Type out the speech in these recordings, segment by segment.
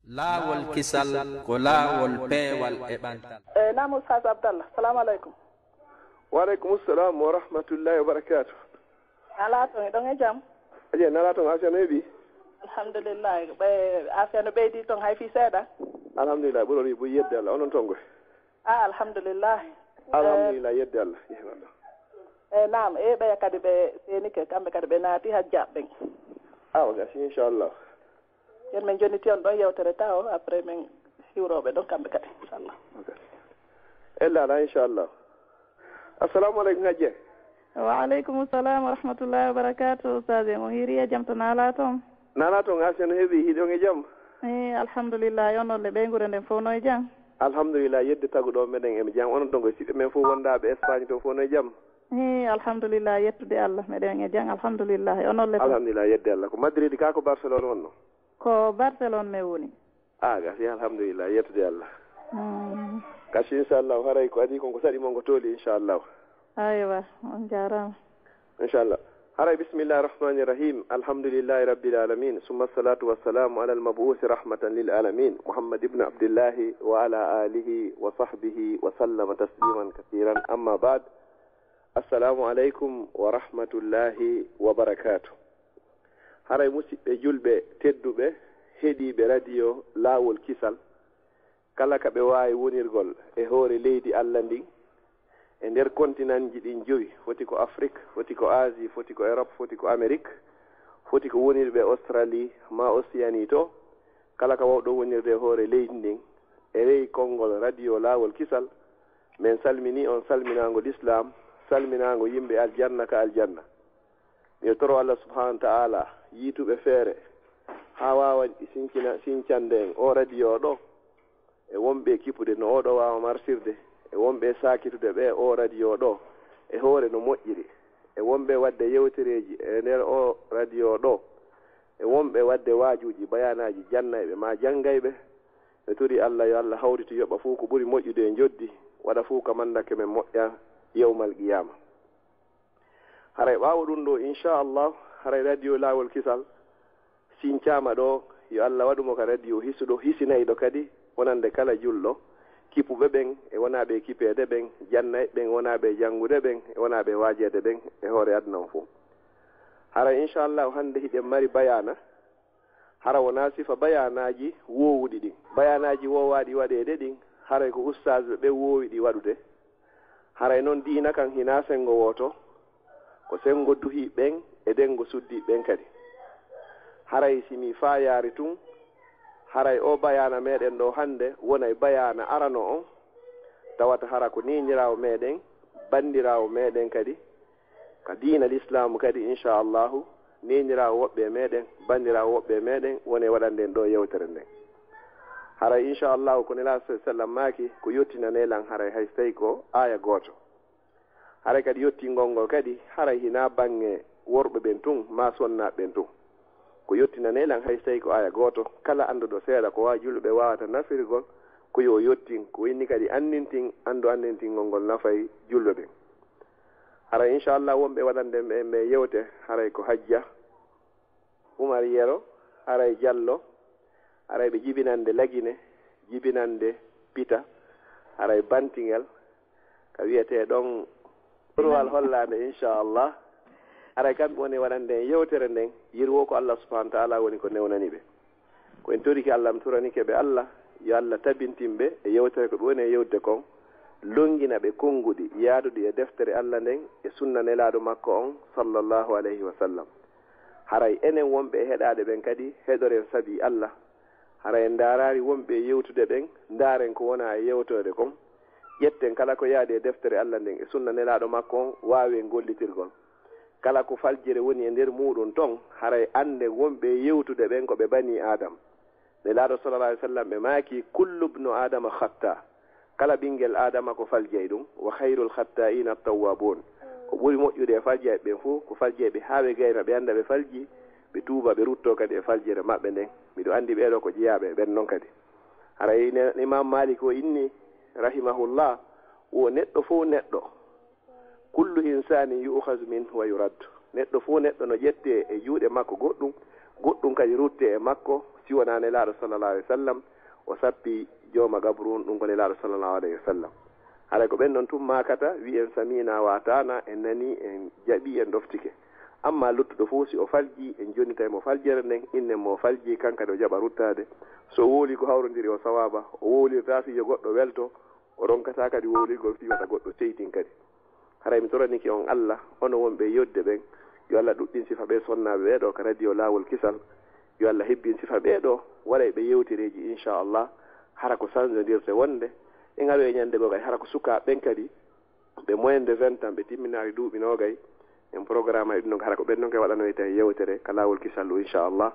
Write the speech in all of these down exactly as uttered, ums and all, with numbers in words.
Laawol kisal ko laawol peewal e ɓantal. E naam, Ustaas Abdallah, salaamu aleykum. Wa aleykum salaam wa rahmatullahi wa barakaatu. Alaa toon, hiɗon e jam? Aje, nalaa toon, aasiya no heɓi? Alhamdulillahi. Ɓe, aasiya no ɓeydi toon hay fii seeɗa? Alhamdulillahi, ɓurori buy yedde Allah, onon toon goy? Ah, alhamdulillahi. Alhamdulillahi, yedde Allah. Yehna Allah. E naam, e ɓeya kadi ɓe seenike, kamɓe kadi ɓe naati hajja ɓen. Awa gasi, inchallah. Yen min jonniti on ɗon yewtere tawo, après min hiwroɓe ɗon kamɓe kadi, inchallah. Ok. Ella ala, inchallah. Assalamu aleykum, hajje. Wa aleykum salam wa rahmatullahi wa barakatuh. Ustaz, en on hiiri e jam to Nala toon? Nala toon, Asiya no heewi, hiɗon e jam? Eh, alhamdulillah, e onon le ɓeynguure nden fof no e jam? Alhamdulillah, yedde taguɗo meɗen e jam, onon ɗon ko siɓɓe men fof wondaɓe Espagne to fof no e jam? Eh, alhamdulillah, yettude Allah, meɗen e jam, alhamdulillah, e onon le fof? Alhamdulillah, yedde Allah. Ko Madrid ka ko Barcelone wonno? Ko Barcelone men woni. Ah, gasi, alhamdulillah, yettude Allah. Mm. Kasi, inchallah, haray ko adi kon ko saɗi mon ko tooli, inchallah. Aywa, on jaaraama. Inchallah. Haray, bismillahi rahmani rahim. Alhamdulillahi rabbil alamin. Summa salatu wassalamu ala al-mabuusi rahmatan lil alamin. Muhammad ibn Abdillahi wa ala alihi wa sahbihi wa sallama tasliman kasiran. Amma ba'd. Assalamu aleykum wa rahmatullahi wa barakaatu. Haray musiɓɓe julɓe tedduɓe, heɗiiɓe radio Laawol Kisal, kala ka ɓe waawi wonirgol e hoore leydi Allah ndin, e nder kontinanji ɗin jowi, foti ko Afrik, foti ko Asie, foti ko Europe, foti ko Amérique, foti ko wonirɓe Australie maa Océanie to, kala ka wawɗo wonirde e hoore leydi ndin, e ley konngol radio Laawol Kisal, men salmini on salminaango lislaam, salminaango yimɓe aljanna ka aljanna. Miɗo toro Allah subhanahu wa ta'ala yiituɓe feere haa waawa sincina, sincande en o radio ɗo, e wonɓe kipude no oɗo waawa marsirde, e wonɓe saakitude ɓe o radio ɗo, e hoore no moƴƴiri, e wonɓe waɗde yewtereeji e nder o radio ɗo, e wonɓe waɗde waajuuji, bayaanaaji jannayɓe maa janngayɓe. Ɓe turi Allah, yo Allah hawritu yoɓa fuu ko ɓuri moƴƴude e njoddi, waɗa fuu ka mandake men moƴƴa yawmal qiyaama. Haray ɓaawo ɗum ɗo, inchallah, haray radio Laawol Kisal sincaama ɗo, yo Allah waɗu mo ka radio hisuɗo, hisinayɗo kadi, wonande kala julɗo, kipuɓe ɓen e wonaaɓe e kipeede ɓen, jannayɓe ɓen, wonaaɓe e janngude ɓen, e wonaaɓe e waajeede ɓen, e hoore aduna on fof. Haray, inchallah, hannde hiɗen mari bayaana, hara wonaa sifa bayaanaaji woowuɗi ɗin. Bayaanaaji woowaaɗi waɗeede ɗin, haray ko ustaasɓe ɓen woowi ɗi waɗude. Haray non diina kan hinaa senngo wooto, ko senngo duhii ɓen e denngo suddii ɓen kadi. Haray si mi faayaari tun, haray oo bayaana meɗen ɗoo hannde wonay bayaana arano on, tawata hara ko niiniraawo meɗen, banndiraawo meɗen kadi, ka diina lislaamu kadi, inchallahu, niiniraawo woɓɓe e meɗen, banndiraawo woɓɓe e meɗen, woni e waɗande en ɗoo yewtere nden. Haray, inchallahu, ko Nelaaɗo sallallahu alayhi wa sallam maaki, ko yottinanee lan haray hay so tawi ko aaya gooto. Haray kadi yottingol ngol kadi, haray hinaa baŋŋe worɓe ɓen tun, maa sonnaaɓe ɓen tun. Ko yottinanee lan hay so tawi ko aaya gooto, kala annduɗo seeɗa ko waawi julɓe waawata nafirgol, ko yo o yottin, ko inni kadi anndintin, anndu anndintingol ngol nafay julɓe ɓen. Haray, inchallah, wonɓe waɗande ɓe, ɓe yewte, haray ko Hajja Umar Yero, haray Jallo, haray ɓe jibinande Lagine, jibinande Pita, haray Bantingel, ka wiyetee ɗon Ruwal Hollaande, inchallah. Haray kamɓe woni waɗande en yewtere nden, yirwo ko Allah subhanahu wa ta'ala woni ko newnani ɓe. Ko en torike Allah, mi toranike ɓe Allah, yo Allah tabintin ɓe e yewtere ko ɓe woni e yewtude kon, longina ɓe konnguɗi yaaduɗi e deftere Allah nden e sunna Nelaaɗo makko on, sallallahu alayhi wa sallam. Haray enen wonɓe e heɗaade ɓen kadi, heɗoren sabi Allah. Haray en ndaaraali wonɓe e yewtude ɓen, ndaaren ko wona e yewtoode kon. Ƴetten kala ko yaadi e deftere Allah nden e sunna Nelaaɗo makko on, waawen gollitirgol. Kala ko faljere woni e nder muuɗum ton, haray annden wonɓe e yewtude ɓen ko ɓe banii Aadam. Nelaaɗo sallallahu alayhi wa sallam ɓe maaki, "Kullu bnu Aadama khatta." Kala ɓinngel Aadama ko faljayɗo, "wa khayrul khatta'ina at-tawwabun." Ko ɓuri moƴƴude e faljayɓe ɓen fof, ko faljayɓe haa ɓe gayna, ɓe annda ɓe falji, ɓe tuuba, ɓe rutto kadi e faljere maɓɓe nden. Miɗo anndi ɓee ɗoo ko jeyaaɓe e ɓen non kadi. Haray ne, Imam Malik o inni, rahimahullah, wo neɗɗo fof neɗɗo, "Kullu insani yu'khazu minhu wa yuraddu." Neɗɗo fof neɗɗo no ƴette e juuɗe makko goɗɗum, goɗɗum kadi rutte e makko, Si wonaa Nelaaɗo sallallahu alayhi wa sallam, o sappi jooma gabru on, ɗum ko Nelaaɗo sallallahu alayhi wa sallam. Haray ko ɓen ɗon tun maakata, wi'en sami'na wa ata'na, en nani, en jaɓi, en ɗoftike. Amma luttuɗo fof, si o falji, en jonnitay mo faljere nden, innen mo o falji, kan kadi o jaɓa ruttaade. So o wowli ko hawrondiri o sawaaba, o wowlirta fii yo goɗɗo welto, o ronkata kadi wowlirgol fii wata goɗɗo seytin kadi. Haray mi toranike on Allah, onon wonɓe e yodde ɓen, yo Allah ɗuɗɗin sifa ɓee sonnaaɓe ɓee ɗoo ka radio Laawol Kisal. Yo Allah hebbin sifa ɓee ɗoo, waɗay ɓe yewtereeji, inchallah. Hara ko sanjondirte wonde, en aroye ñande goo kadi, hara ko sukaaɓe ɓen kadi, ɓe moins de vingt ans, ɓe timminaali duuɓi noogay. En programme e ɗum ɗon, hara ko ɓen ɗon kay waɗanoyta e yewtere ka Laawol Kisal ɗo, inchallah.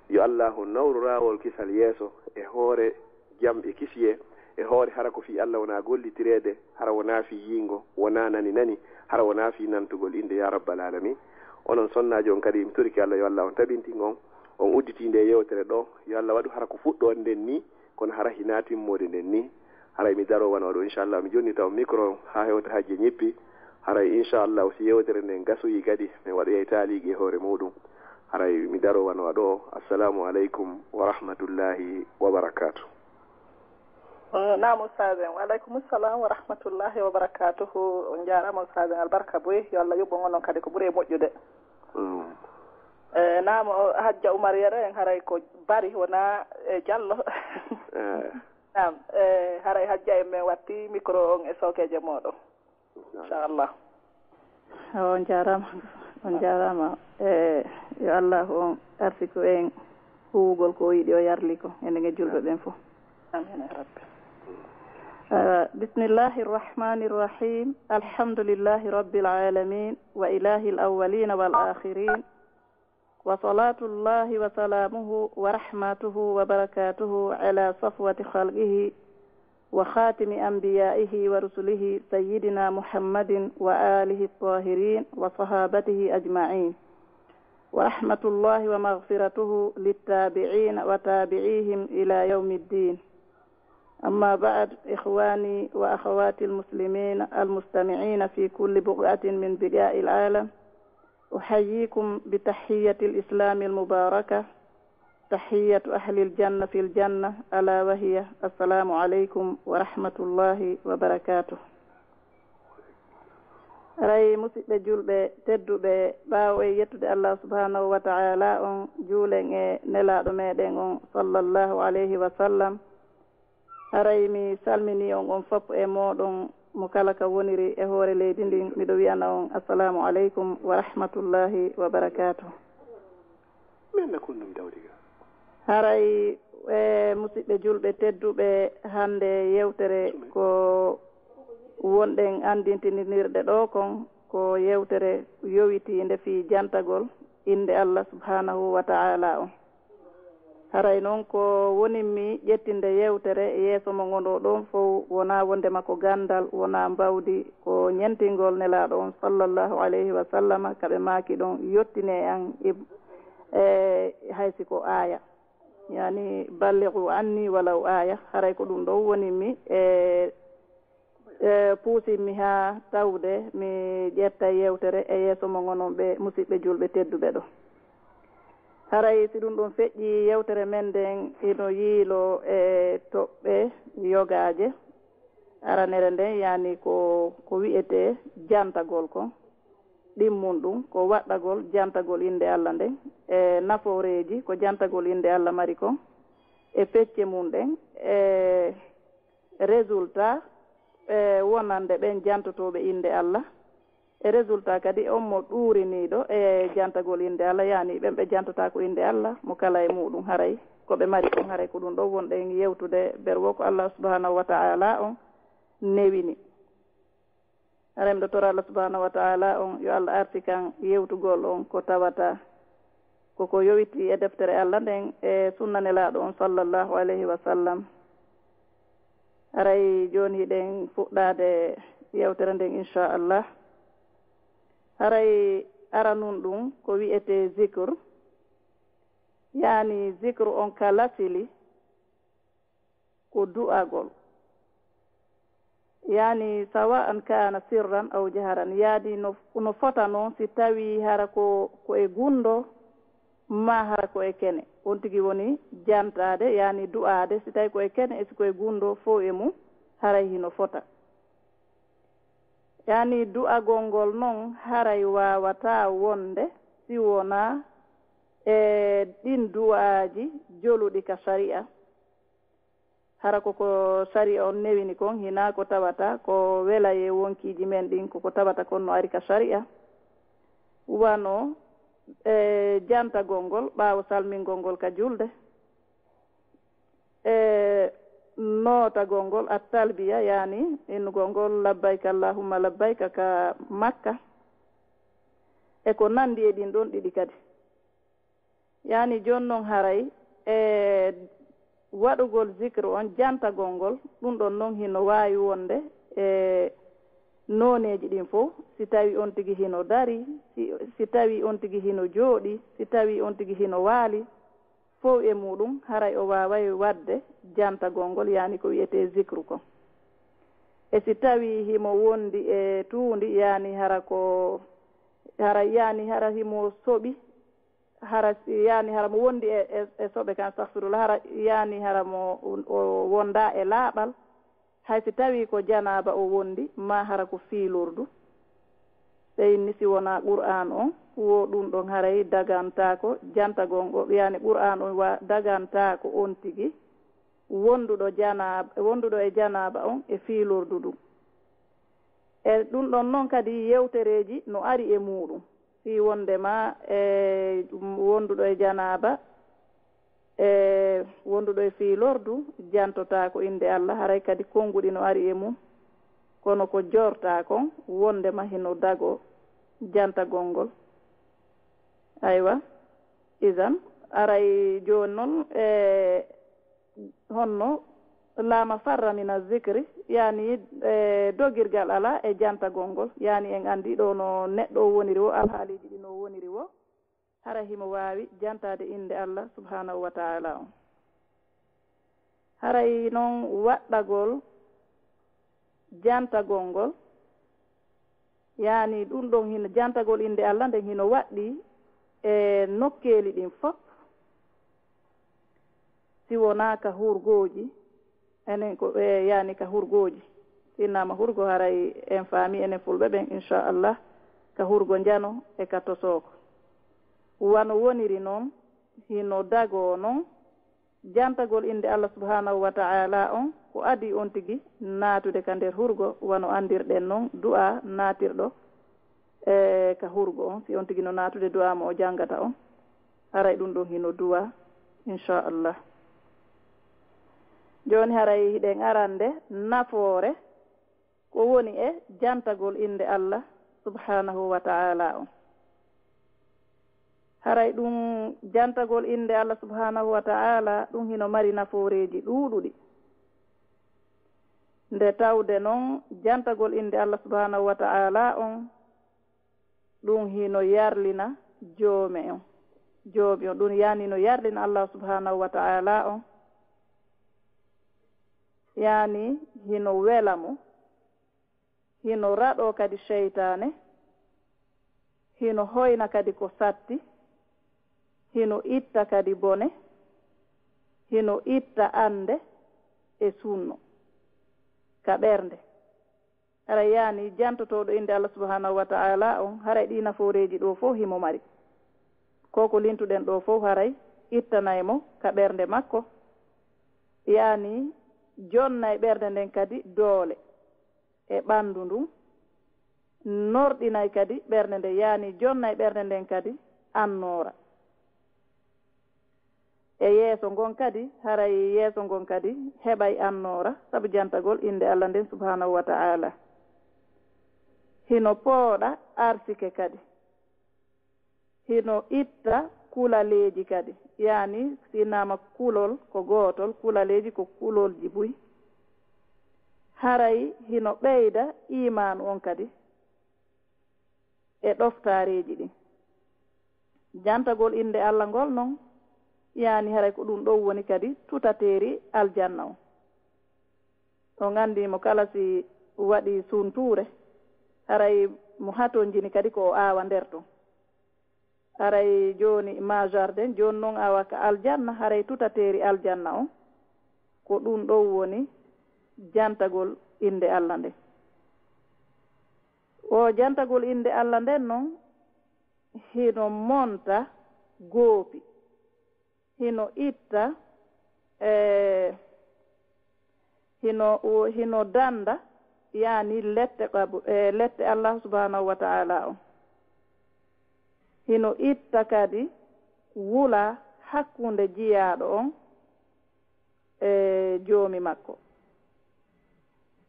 Yo Allahu nawru Laawol Kisal yeeso e hoore jam e kisiyee, e hoore hara ko fii Allah wonaa gollitireede, hara wonaa fii yiingo, wonaa nani nani, hara wonaa fii nantugol innde, yaa rabbal aalamiin. Onon sonnaajo on kadi, mi torike Allah yo Allah on tabintin on, on udditii ndee yewtere ɗoo, yo Allah waɗu hara ko fuɗɗoode nden nii, kono hara hinaa timmoode nden nii. Haray mi daroo wano ɗoo, inchallah, mi jonnita on micro haa hewta hajje ñippi. Haray, inchallah, si yewtere nden gasoyi kadi, mi waɗoyay taaliigi e hoore muuɗum. Haray mi daroo wano ɗoo. Assalamu aleykum wa rahmatullahi wa barakaatu. Eh, naam, Ustaaz en. Wa aleykum salam wa rahmatullahi wa barakatuhu. On njaaraama, Ustaaz en. Albarka buy. Yo Allah yoɓ on onon kadi ko ɓuri e moƴƴude. Mm. Eh, naam, o, Hajja Umar Yero en haray ko Bari, wonaa e Jallo. Eh, Naam, eh, haray Hajja en men watti micro on e sookeeje mooɗon. Inchallah. On njaaraama, on njaaraama. E yo Allahu on arsiku en huuwugol ko o yiɗi o yarli ko, enen e julɓe ɓen fof. Amin ya rabbi. Ah, bismillahi irrahmani irrahim. Alhamdulillahi rabbil alamin wa ilahi al-awwalina wal akhirin. Wa salatullahi wa salamuhu wa rahmatuhu wa barakatuhu ala safwati khalqihi wa khatimi anbiyaihi wa rusulihi sayyidina Muhammadin wa alihi at-tahirin wa sahabatihi ajma'in. Wa rahmatullahi wa maghfiratuhu littabi'ina wa tabi'ihim ila yawmiddin. Amma ba'd, ikhwani wa akhawati al-muslimin al-mustami'ina fi kulli buq'atin min biqa'il alam. أحييكم بتحية الإسلام المباركة، تحية أهل الجنة في الجنة، ألا وهي: السلام عليكم ورحمة الله وبركاته. Haray, musiɓɓe julɓe tedduɓe, ɓaawo e yettude Allah subhanahu wa ta'ala on, juulen e Nelaaɗo meɗen on, sallallahu alayhi wa sallam. Haray mi salminii on, on fof e mooɗon, mo kala ka woniri e hoore leydi ndin, miɗo wi'ana on assalaamu aleykum wa rahmatullaahi wa barakaatuh. Mi annda ko on ɗum dawdi ga. Haray, e musiɓɓe julɓe tedduɓe, hannde yewtere ko wonɗen anndintinirde ɗoo kon, ko yewtere yowitiinde fii jantagol innde Allah subhaanahu wa ta'ala on. Haray non ko wonimmi ƴettinde yewtere yeeso mon, ngo ɗoo ɗon fow wonaa wondema ko ganndal, wonaa mbawdi, ko ñentingol Nelaaɗo on, sallallahu alayhi wa sallama, ka ɓe maaki ɗon, yottinee an ib-, e, hay si ko aaya. Yani, ballighu anni walaw aaya. Haray ko ɗum ɗon wonimmi e E, puusimmi haa tawde mi ƴetta yewtere e yeeso mon, onon ɓe musiɓɓe julɓe tedduɓe ɗo. Haray si ɗum ɗum feƴƴi, yewtere men nden hino yiiloo e toɓɓe yogaaje. Aranere nden yani ko, ko wi'etee jantagol kon. Ɗimmun ɗum ko waɗɗagol jantagol innde Allah nden, e nafooreeji ko jantagol innde Allah mari kon, e pecce mun ɗen, e résultat, e wonande ɓen jantotooɓe innde Allah, e résultat kadi on mo ɗuuriniiɗo e jantagol innde Allah, yani ɓen ɓe jantotaako innde Allah, mo kala e muɗum haray ko ɓe mari kon, haray ko ɗum ɗon wonɗen yewtude, berwo ko Allah subhanahu wa ta'ala on newini. Haray miɗo tora Allah subhanahu wa ta'ala on, yo Allah arti kan yewtugol on ko tawata ko ko yowiti e deftere Allah nden e sunna Nelaaɗo on, sallallahu alayhi wa sallam. Haray jooni hiɗen fuɗɗaade yewtere nden, inchallah. Haray aranun ɗum ko wi'etee zikr, yani zikr on ka lasili ko du'agol. Yani, sawa'an kana sirran aw jaharan, yaadi no, no fota non si tawi hara ko, ko e gunndo, maa hara ko e kene, on tigi woni jantaade, yaani du'aade, si tawi ko e kene e si ko e gunndoo, fow e mum haray hino fota. Yaani du'agol ngol non haray waawataa wonde si wonaa e ɗin du'aaji joluɗi ka sari'a. Hara ko ko sari'a on newini kon, hinaa ko tawata ko welayee wonkiiji men ɗin, ko ko tawata kon no ari ka sari'a. Wano, e, jantagol ngol ɓaawo salmingol ngol ka julde. E, nootagol ngol, at-talbiya, yaani innugol ngol, "Labbayka Allahumma labbayka" ka Makka. E ko nandi e ɗin ɗon ɗiɗi kadi. Yaani jooni non haray, e, waɗugol zikru on, jantagol ngol, ɗum ɗon non hino waawi wonde e nooneeji ɗin fow, si tawi on tigi hino dari, si, si tawi on tigi hino jooɗi, si tawi on tigi hino waali, fow e muuɗum haray o waaway waɗde jantagol ngol, yaani ko wi'etee zikru kon. E si tawi himo wondi e tuundi, yaani hara ko, hara, yaani hara himo soɓi, hara si, yaani hara mo wondi e, e, e soɓe kan, astahfirullah, hara yaani hara mo o wondaa e laaɓal, hay si tawii ko janaaba o wondi, maa hara ko fii lordu. Ɓe inni si wonaa Qur'aan on, wo ɗum ɗon haray dagantaako jantagol ngo, yaani Qur'aan on wa dagantaako on tigi wonduɗo janaaba, wonduɗo e janaaba on e fii lordu ɗum. E ɗum ɗon non kadi yewtereeji no ari e muuɗum. Fii wondema, e, wonduɗo e janaaba, e, wonduɗo e fii lordu, jantotaako innde Allah, haray kadi konnguɗi no ari e mum, kono ko jortaa kon, wondema hino dago jantagol ngol. Aywa, idan, aray jooni non, e, honno laa mafarra mina zikri, yaani, e, dogirgal alaa e jantagol ngol, yaani en anndi ɗo no neɗɗo o woniri wo, alhaaliiji ɗi no woniri wo, hara himo waawi jantaade innde Allah subhanahu wa ta'ala on. Haray non waɗɗagol jantagol ngol, yaani ɗum ɗon hino, jantagol innde Allah nden hino waɗɗi e nokkeeli ɗin fof, si wonaa ka hurgooji, enen ko, e, yaani ka hurgooji. Si innama hurgo haray en faami enen fulɓe ɓen, inchallah, ka hurgo njano e ka tosooko. Wano woniri non, hino dagoo non, jantagol innde Allah subhanahu wa ta'ala on, ko adii on tigi naatude ka nder hurgo, wano anndirɗen non du'a naatirɗo, e, ka hurgo on, si on tigi no naatude du'a mo o janngata on, haray ɗum ɗon hino du'a, inchallah. Jooni haray hiɗen arande nafoore ko woni e jantagol innde Allah subhanahu wa ta'ala on. Haray ɗum jantagol innde Allah subhanahu wa ta'ala, ɗum hino mari nafooreeji ɗuuɗuɗi. Nde tawde non jantagol innde Allah subhanahu wa ta'ala on, ɗum hino yarlina joomi on. Joomi on, ɗum yaani no yarlina Allah subhanahu wa ta'ala on. Yaani hino wela mo. Hino raɗoo kadi seytaane, hino hoyna kadi ko satti, hino itta kadi bone, hino itta annde e sunno ka ɓernde. Hara yaani jantotooɗo innde Allah subhanahu wa ta'ala on, haray ɗii nafooreeji ɗoo fof himo mari. Ko ko lintuɗen ɗoo fof haray ittanay mo ka ɓernde makko, yaani jonnay ɓernde nden kadi doole e ɓanndu ndun, norɗinay kadi ɓernde nden, yaani jonnay ɓernde nden kadi annoora. E yeeso ngon kadi, haray yeeso ngon kadi heɓay annoora, sabu jantagol innde Allah nden subhanahu wa ta'ala. Hino pooɗa arsike kadi. Hino itta kulaleeji kadi, yaani si innama kulol ko gootol, kulaleeji ko kulolji buy. Haray hino ɓeyda iimaanu on kadi e ɗoftaareeji ɗin. Jantagol innde Allah ngol non, yaani haray ko ɗum ɗon woni kadi tutateeri aljanna on. On anndi mo kala si waɗi suntuure, haray mo hatonjini kadi ko o aawa nder ton. Haray jooni ma jardin, jooni noon awa ka aljanna, haray tutateeri aljanna on, ko ɗum ɗon woni jantagol innde Alla nden. O jantagol innde Alla nden noon, hino monta goopi, hino itta, e, hino, hino danda, yaani lette qabu-, e, lette Allah subhanahu wa ta'ala on. Hino itta kadi wula hakkunde jiyaaɗo on e joomi makko.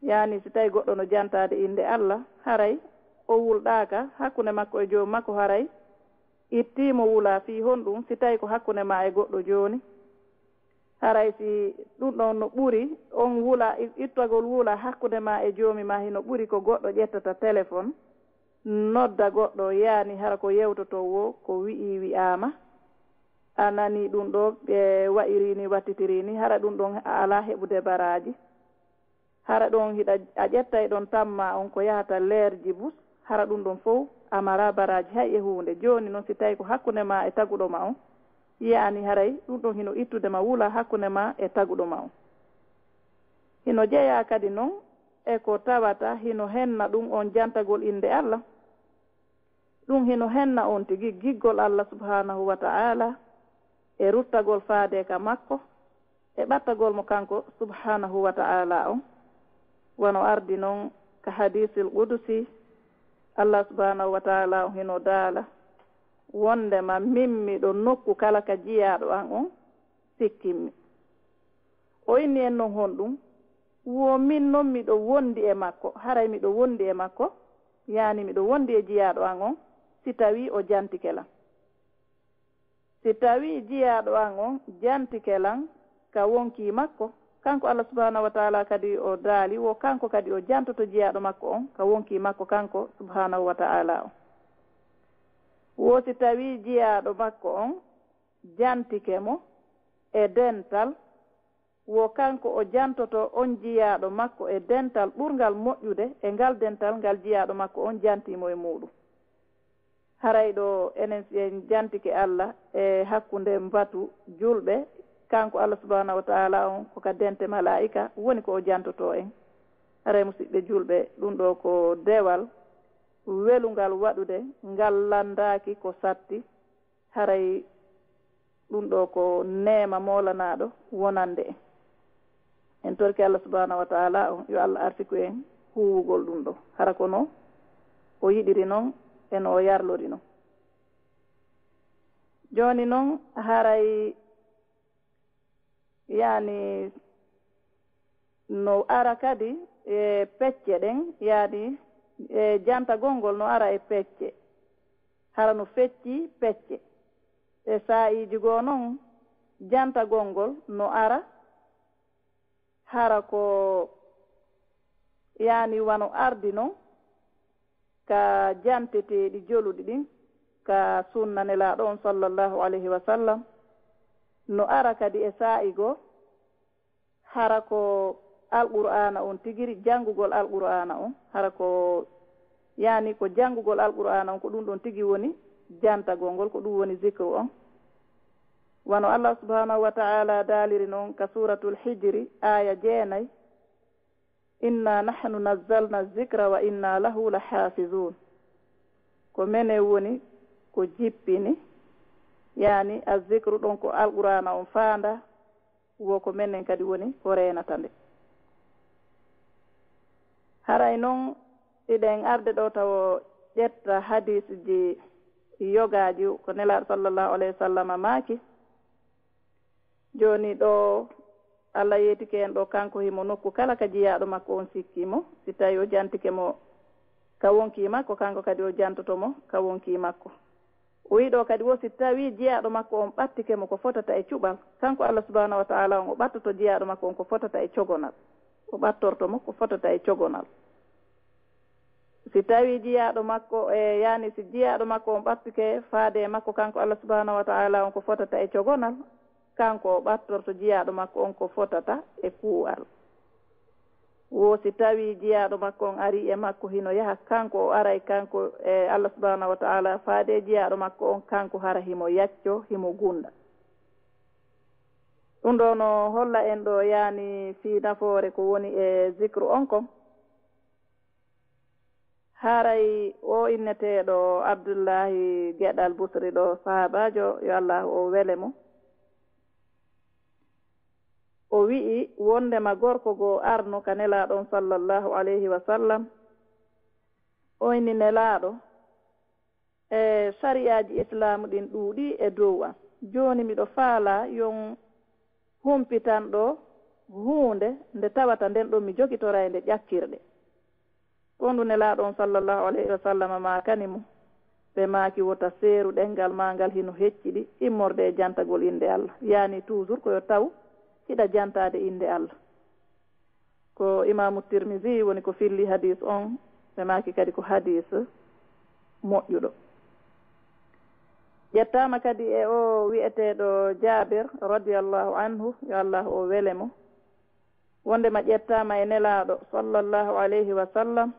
Yaani, si tawi goɗɗo no jantaade innde Allah, haray o wulɗaaka hakkunde makko e joomi makko, haray ittiimo wula fii honɗum, si tawi ko hakkunde ma e goɗɗo jooni? Haray si ɗum ɗon no ɓuri, on wula, i-, ittagol wula hakkunde ma e joomi ma hino ɓuri ko goɗɗo ƴettata telefon, nodda goɗɗo, yaani hara ko yewtotoo woo, ko wi'i wi'aama, a nanii ɗum ɗo, ɓe wa'iri ni, wattitiri ni, hara ɗum ɗon a alaa heɓude baraaji. Hara ɗon hiɗa, a ƴettay ɗon tamma on ko yahata leerji bus, hara ɗum ɗon fow a maraa baraaji hay e huunde. Jooni non si tawi ko hakkunde ma e taguɗo ma on, yaani haray ɗum ɗon hino ittude ma wula hakkunde ma e taguɗo ma on. Hino jeyaa kadi non e ko tawata hino henna ɗum on jantagol innde Allah. Ɗum hino henna on tigi giggol Allah subhanahu wa ta'ala e ruttagol faade ka makko e ɓattagol mo kanko subhanahu wa ta'ala on. Wano ardi non ka hadiisil qudusi, Allah subhanahu wa ta'ala on hino daala wondema min miɗo nokku kala ka jiyaaɗo an on sikkimmi. O inni en non honɗum? Wo min non miɗo wondi e makko, haray miɗo wondi e makko, yaani miɗo wondi e jiyaaɗo an on, si tawii o jantike lan. Si tawii jiyaaɗo an on jantike lan ka wonkii makko, kanko Allah subhanahu wa ta'ala kadi o daali, wo kanko kadi o jantoto jiyaaɗo makko on ka wonkii makko kanko subhanahu wa ta'ala on. Wo si tawii jiyaaɗo makko on jantike mo e dental, wo kanko o jantoto on jiyaaɗo makko e dental ɓurngal moƴƴude e ngal dental ngal jiyaaɗo makko on jantii mo e muuɗum. Haray ɗo enen si en jantike Allah e hakkunde mbatu julɓe, kanko Allah subhanahu wa ta'ala on ko ka dente malaa'ika woni ko o jantotoo en. Haray musiɓɓe julɓe, ɗum ɗo ko dewal welungal waɗude ngal lanndaaki ko satti. Haray ɗum ɗo ko neema moolanaaɗo wonande en. En torki Allah subhanahu wa ta'ala on, yo Allah arsiku en huuwugol ɗum ɗo. Hara kono o yiɗiri non e no o yarlori non. Jooni non haray, yaani, no ara kadi e pecce ɗen, yaani, e jantagol ngol no ara e pecce. Hara no fecci pecce. E saa'iiji goo non, jantagol ngol no ara hara ko, yaani, wano ardi non ka janteteeɗi joluɗi ɗin, ka sunna Nelaaɗo on sallallahu alayhi wa sallam. No ara kadi e saa'i goo, hara ko Alqur'aana on tigiri, janngugol Alqur'aana on, hara ko, yaani, ko janngugol Alqur'aana on, ko ɗum ɗon tigi woni jantagol ngol, ko ɗum woni zikru on. Wano Allah subhanahu wa ta'ala daaliri non ka Suuratul Hijri, aaya jeenay, "Inna nahnu nazzalna zikra wa inna lahu lahafizun." Ko menen woni ko jippini, yaani azzikru ɗon ko Alqur'aana on faanda, wo ko menen kadi woni ko reenata nde. Haray non, iɗen arde ɗo tawo ƴetta hadiisji yogaaji ko Nelaaɗo sallallahu alayhi wa sallam maaki. Jooni ɗo, Allah yeetike en ɗo, kanko himo nokku kala ka jiyaaɗo makko on sikki mo, si tawi o jantike mo ka wonkii makko, kanko kadi o jantoto mo ka wonkii makko. O wi'i ɗo kadi wo si tawi jiyaaɗo makko on ɓattike mo ko fotata e cuɓal, kanko Allah subhanahu wa ta'ala on o ɓattoto jiyaaɗo makko on ko fotata e cogonal. O ɓattorto mo ko fotata e cogonal. Si tawi jiyaaɗo makko, e, yaani si jiyaaɗo makko on ɓattike faade e makko kanko Allah subhanahu wa ta'ala on ko fotata e cogonal, kanko o ɓattorto jiyaaɗo makko on ko fotata e kuuwal. Wo si tawii jiyaaɗo makko on arii e makko hino yaha, kanko o aray kanko e Allah subhanahu wa ta'ala faade e jiyaaɗo makko on, kanko hara himo yacco, himo gunda. Ɗum ɗoo no holla en ɗoo yaani fii nafoore ko woni e zikru on kon. Haray o inneteeɗo Abdullahi Geɗal Busri ɗoo, sahaabaajo, yo Allaahu o wele mo, o wi'i wondema gorko goo arno ka Nelaaɗo on sallallahu alayhi wa sallam, o inni Nelaaɗo, e sariyaaji Islaamu ɗin ɗuuɗii e dow an. Jooni miɗo faalaa yon humpitan ɗoo huunde nde tawata nden ɗon mi jogitoray nde ƴakkirɗe. Ko ndu Nelaaɗo on sallallahu alayhi wa sallam maakani mo, ɓe maaki wota seeru ɗenngal maa ngal hino hecciɗi immorde e jantagol innde Allah. Yaani toujours ko yo taw hiɗa jantaade innde Allah. Ko Imaamu Tirmisi woni ko filli hadiis on, ɓe maaki kadi ko hadiis moƴƴuɗo. Ƴettaama kadi e o wi'eteeɗo Jaabir radiyallahu anhu, yo Allah o wele mo, wondema ƴettaama e Nelaaɗo sallallahu alayhi wa sallam,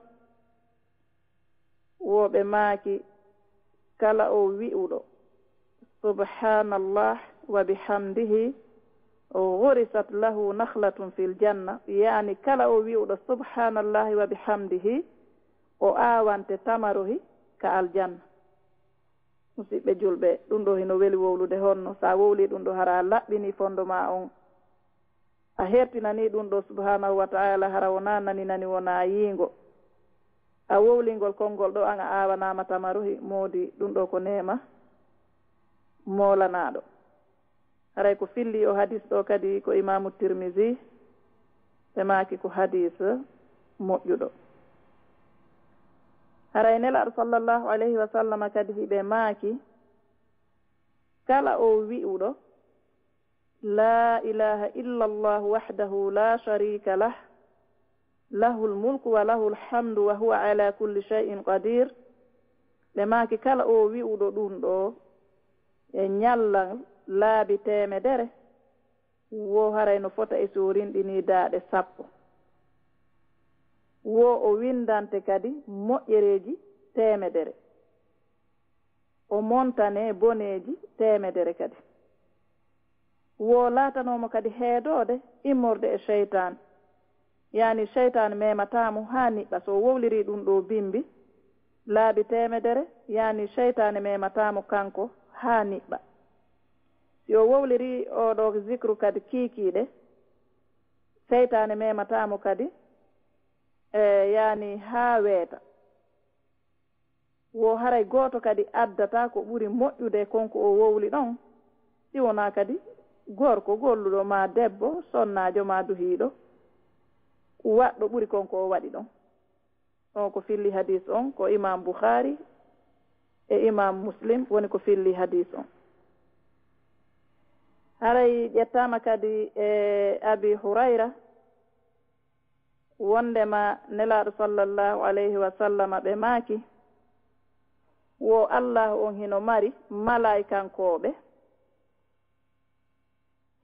wo ɓe maaki, kala o wi'uɗo, "Subhanallah wa bihamdihi, ghurisat lahu nakhlatun fil janna." Yaani, kala o wi'uɗo, "Subhanallahi wa bihamdihi," o aawante tamarohi ka aljanna. Musidɓe julɓe, ɗum ɗo hino weli wowlude honno, sa wowli ɗum ɗo, hara a laɓɓini fondo ma on. A hertinanii ɗum ɗo subhanahu wa ta'ala, hara wonaa nani nani, wonaa yiingo. A wowlingol konngol ɗo, an a aawanaama tamarohi, moodi ɗum ɗo ko neema moolanaaɗo. Haray ko filli o hadis ɗo kadi ko Imaamu Tirmisi, ɓe maaki ko hadis moƴƴuɗo. Haray Nelaaɗo sallallahu alayhi wa sallam kadi hiɓe maaki, kala o wi'uɗo, "La ilaha illa Allah wahdahu la sharika lah, lahul mulku wa lahul hamdu wa huwa ala kulli shay'in qadir." Ɓe maaki, kala o wi'uɗo ɗum ɗo e ñallal laabi teemedere, wo haray no fota e so rinɗini daaɗe sappo. Wo o windante kadi moƴƴereeji teemedere. O montane boneeji teemedere kadi. Wo laatanoomo kadi heedoode immorde e seytaane. Yaani seytaane meemataa mo haa niɓɓa. So o wowlirii ɗum ɗo bimbi laabi teemedere, yaani seytaane meemataa mo kanko haa niɓɓa. Si o wowlirii oo ɗoo zikru kadi kiikiiɗe, seytaane meemataa mo kadi, e, yaani haa weeta. Wo haray gooto kadi addataa ko ɓuri moƴƴude kon ko o wowli ɗon, si wonaa kadi gorko golluɗo, maa debbo sonnaajo, maa duhiiɗo, waɗɗo ɓuri kon ko o waɗi ɗon. On ko filli hadis on, ko Imam Bukhari e Imam Muslim woni ko filli hadis on. Haray ƴettaama kadi e Abi Hurayra, wondema Nelaaɗo sallallahu alayhi wa sallama ɓe maaki, wo Allahu on hino mari malaa'ikankooɓe,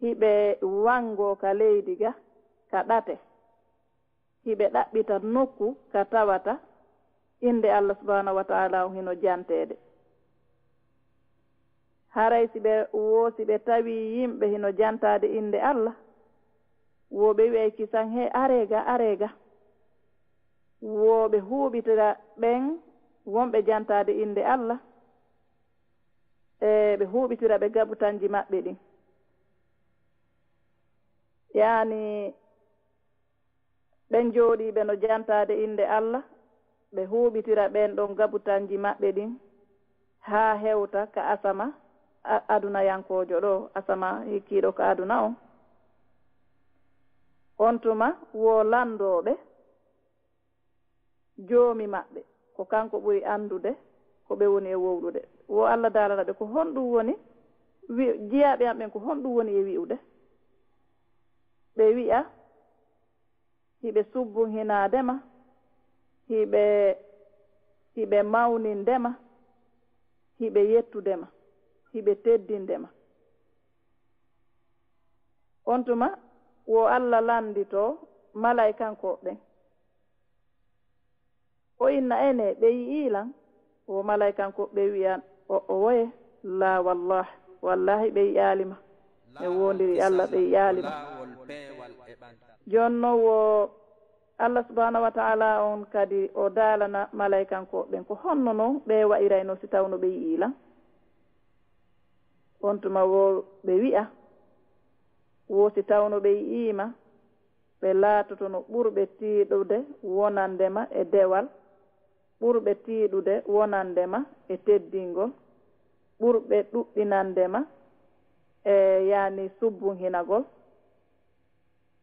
hiɓe wangoo ka leydi ga, ka ɗate, hiɓe ɗaɓɓita nokku ka tawata innde Allah subhanahu wa ta'ala on hino janteede. Haray si ɓe, wo si ɓe tawi yimɓe hino jantaade innde Allah, wo ɓe wi'ay kisan, "He, aree ga, aree ga." Wo ɓe huuɓitira ɓen wonɓe jantaade innde Allah, e ɓe huuɓitira ɓe gabutanji maɓɓe ɗin. Yaani, ɓen jooɗiiɓe no jantaade innde Allah, ɓe huuɓitira ɓen ɗon gabutanji maɓɓe ɗin, haa hewta ka asama a-, adunayankoojo ɗo, asama hikkiiɗo ka aduna on. On tuma wo landooɓe Joomi maɓɓe, ko kanko ɓuri anndude ko ɓe woni e wowlude. Wo Allah daalana ɓe, ko honɗum woni, wi-, jiyaaɓe am ɓen, ko honɗum woni e wi'ude? Ɓe wi'a, hiɓe subbunhinaade ma, hiɓe, hiɓe mawninde ma, hiɓe yettude ma, hiɓe teddinde ma. On tuma, wo Allah lannditoo Malaykankooɓe ɓen. O inna ene ɓe yi'ii lan? Wo malaykankooɓe ɓe wi'a o, o woye, laa wallah, wallahi ɓe yi'aali ma. Ɓe woondiri Alla, ɓe yi'aali ma. Jooni non wo Alla subhanahu wa ta'ala on kadi o daalana malaykankooɓe ɓen, ko honno non ɓe wa'irayno si tawno ɓe yi'ii lan? On tuma wo ɓe wi'a, wo si tawno ɓe yi'ii ma, ɓe laatotono ɓurɓe tiiɗude wonande ma e dewal, ɓurɓe tiiɗude wonande ma e teddingol, ɓurɓe ɗuɗɗinande ma e, yani, subbunhinagol.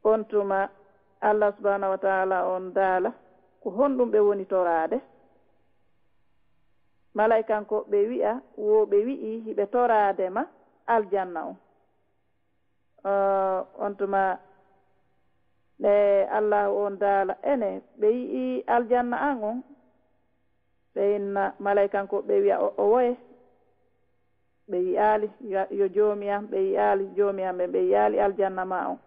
On tuma Allah subhanahu wa ta'ala on daala, ko honɗum ɓe woni toraade? Malaykankooɓe ɓe wi'a, wo ɓe wi'i hiɓe toraade ma aljanna on. Eh, on tuma ɓe Allahu on daala, ene ɓe yi'i aljanna an on? Ɓe inna malaykankooɓe ɓe wi'a o, o woye. Ɓe yi'aali, yo, yo Joomi am, ɓe yi'aali Joomi am ɓe, ɓe yi'aali aljanna ma on.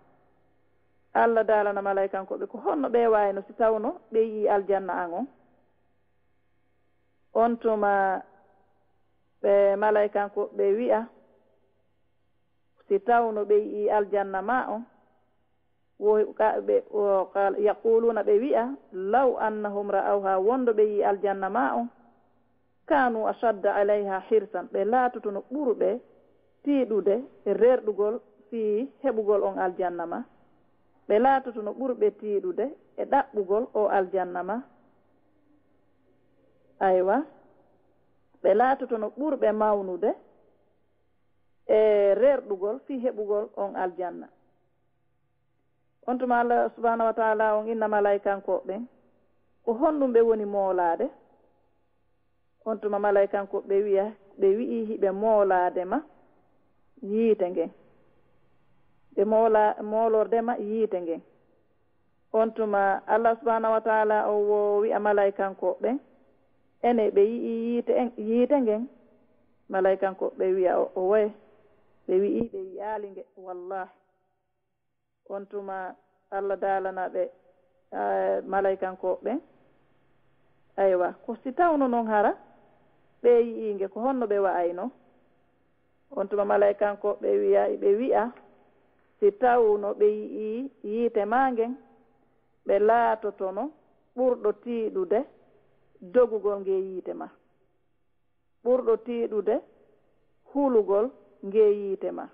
Allah daalana malaykankooɓe ko honno ɓe wayno si tawno ɓe yi'i aljanna an on? On tuma ɓe malaykankooɓe ɓe wi'a, si tawno ɓe yi'i aljanna ma on, wo ka-, ɓe, o, qal-, yaquluna, ɓe wi'a, law annahum ra'awha, wondo ɓe yi'i aljanna ma on, kanu ashadda alayha hirsan, ɓe laatotono ɓurɓe tiiɗude e rerɗugol fii heɓugol on aljanna ma. Ɓe laatotono ɓurɓe tiiɗude e ɗaɓɓugol o aljanna ma. Aywa, ɓe laatotono ɓurɓe mawnude e rerɗugol fii heɓugol on aljanna. On tuma Allah subhanahu wa ta'ala on inna malaykankooɓe ɓen, ko honɗum ɓe woni moolaade? On tuma malaykankooɓe ɓe wi'a, ɓe wi'i hiɓe moolaade ma yiite ngen. Ɓe moola-, moolorde ma yiite ngen. On tuma Allah subhanahu wa ta'ala o wo wi'a malaykankooɓe ɓen, ene ɓe yi'i yiite en, yiite ngen? Malaykankooɓe ɓe wi'a o, o woye. Ɓe wi'i ɓe yi'aali nge, wallahi. On tuma Allah daalana ɓe, eh, malaykankooɓe ɓen, aywa, ko si tawno non hara ɓe yi'i nge, ko honno ɓe wa'ayno? On tuma malaykankooɓe ɓe wi'a, ɓe wi'a, si tawno ɓe yi'i yiite ma ngen, ɓe laatotono ɓurɗo tiiɗude dogugol nge yiite ma, ɓurɗo tiiɗude hulugol nge yiite ma.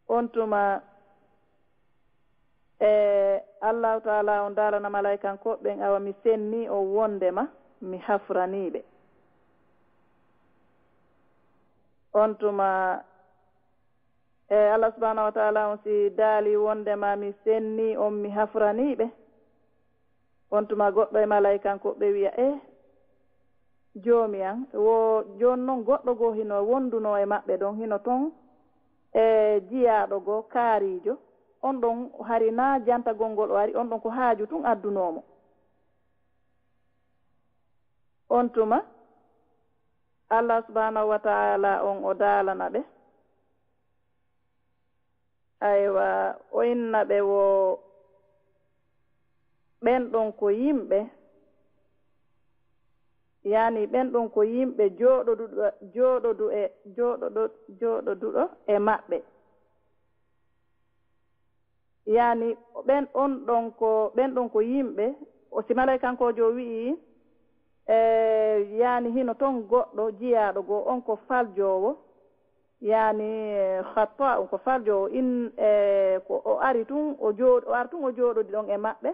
On tuma, e, Allahu ta'ala on daalana malaykankooɓe ɓen, awa mi senni on wondema mi hafranii ɓe. On tuma, e, Allah subhanahu wa ta'ala on si daali wondema mi senni on mi hafranii ɓe. On tuma goɗɗo e malaykankooɓe ɓe wi'a, e, Joomi an, wo jooni non goɗɗo goo hino wondunoo e maɓɓe ɗon, hino ton e jiyaaɗo goo kaariijo. On ɗon hari naa jantagol ngol o ari, on ɗon ko haaju tun addunoo mo. On tuma, Allah subhanahu wa ta'ala on o daalana ɓe. Aywa, o inna ɓe wo ɓen ɗon ko yimɓe, yani ɓen ɗon ko yimɓe jooɗoduɗo, jooɗodu e, jooɗoɗo, jooɗoduɗo e maɓɓe. Yani ɓen on ɗon ko, ɓen ɗon ko yimɓe, o si malaykankoojo o wi'i, e, yani hino ton goɗɗo jiyaaɗo goo, on ko faljoowo, yani, eh, khatta, on ko faljoowo, in, eh, ko o ari tun, o jooɗ-, o ari tun o jooɗodi ɗon e maɓɓe.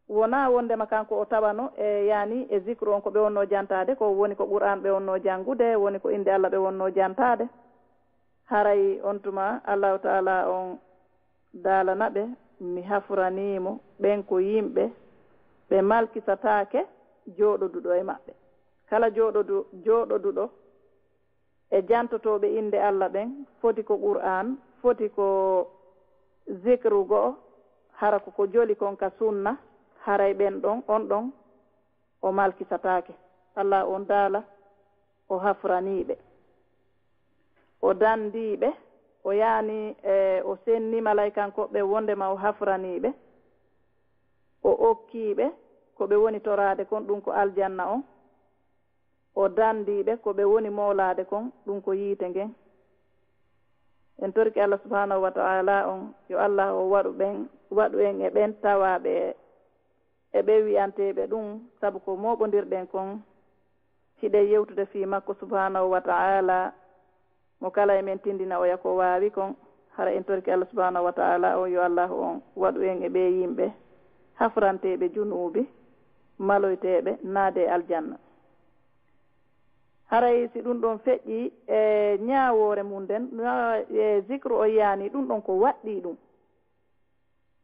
Wonaa wondema kanko o tawano, e, yani e zikru on ko ɓe wonno jantaade, ko woni ko Qur'an ɓe wonno jangude, woni ko innde Allah ɓe wonno jantaade. Haray on tuma Allahu ta'ala on daalana ɓe, mi hafuranii mo, ɓen ko yimɓe ɓe malkisataake jooɗoduɗo e maɓɓe. Kala jooɗodu-, jooɗoduɗo e jantotooɓe innde Allah ɓen, foti ko Qur'an, foti ko zikru go'o, hara ko ko joli kon ka sunna, haray ɓen ɗon, on ɗon o malkisataake. Allah on daala, o hafranii ɓe. O dandii ɓe, O yani e o senni malaykankoɓe wondema o hafraniɓe, o okkiɓe ko ɓe woni toraade kon, ɗum ko aljanna on, o dandiɓe ko ɓe woni moolaade kon, ɗum ko yiite ngen. En toriki Allah subhanahu wa ta'ala on, yo Allah o waɗu ɓen, waɗu en e ɓen tawaɓe e ɓe wi'anteeɓe ɗum, sabu ko mooɓondirɗen kon, hiɗen yewtude fii makko subhanahu wa ta'ala, mo kala e men tindina oya ko waawi kon. Hara en toriki Allah subhanahu wa ta'ala on, yo Allah on waɗu en e ɓee yimɓe hafranteeɓe junuubi, maloyteeɓe naade e aljanna. Haray si ɗum ɗon feƴƴi e ñaawoore mum nden, e zikru o yaani ɗum ɗon ko waɗɗii ɗum.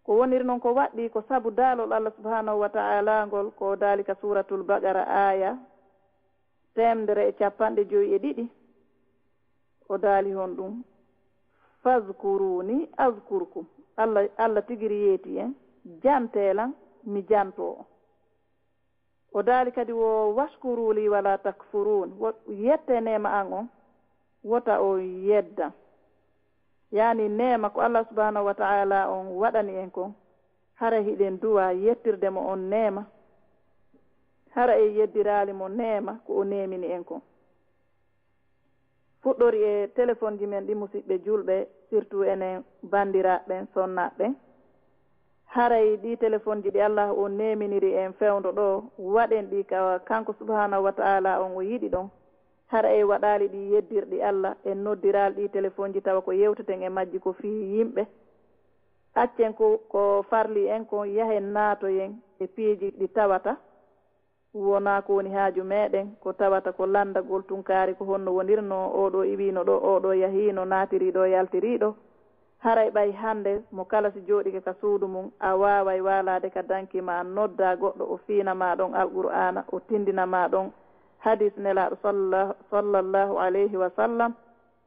Ko woniri non ko waɗɗii ko sabu daalol Allah subhanahu wa ta'ala ngol, ko daali ka Suuratul Baqara aaya teemedere e capanɗe jowi e ɗiɗi. O daali honɗum? "Fazkuruni azkurkum." Allah, Allah tigiri yeeti en, jantee lan, mi jantoo on. O daali kadi wo, "Washkuru li wala takfurun." Wo, yette neema an on, wota on yeddan. Yani neema ko Allah subhanahu wa ta'ala on waɗani en kon, hara hiɗen duwa yettirde mo on neema, hara en yeddiraali mo neema ko o neemini en kon. Fuɗɗori e telefonji men ɗi, musiɓɓe julɓe, surtout enen banndiraaɓe ɓen, sonnaaɓe ɓen. Haray ɗi telefonji ɗi Allah on neeminiri en fewndo ɗo, waɗen ɗi ka kanko subhanahu wa ta'ala on o yiɗi ɗon. Hara en waɗaali ɗi yeddirɗi Allah, en noddiraali ɗi telefonji tawa ko yewteten e majji ko fii yimɓe. Accen ko, ko farli en kon, yahen naatoyen e piiji ɗi tawata wonaa ko woni haaju meɗen, ko tawata ko lanndagol tunkaari ko honno wonirnoo, oo ɗoo iwiino ɗoo, oo ɗoo yahiino, naatirii ɗoo, yaltirii ɗoo. Haray ɓay hannde mo kala si jooɗike ka suudu mum, a waaway waalaade ka danki maa, noddaa goɗɗo, o fiina maa ɗon Alqur'aana, o tinndina maa ɗon hadiis Nelaaɗo salla-, sallallahu alayhi wa sallam.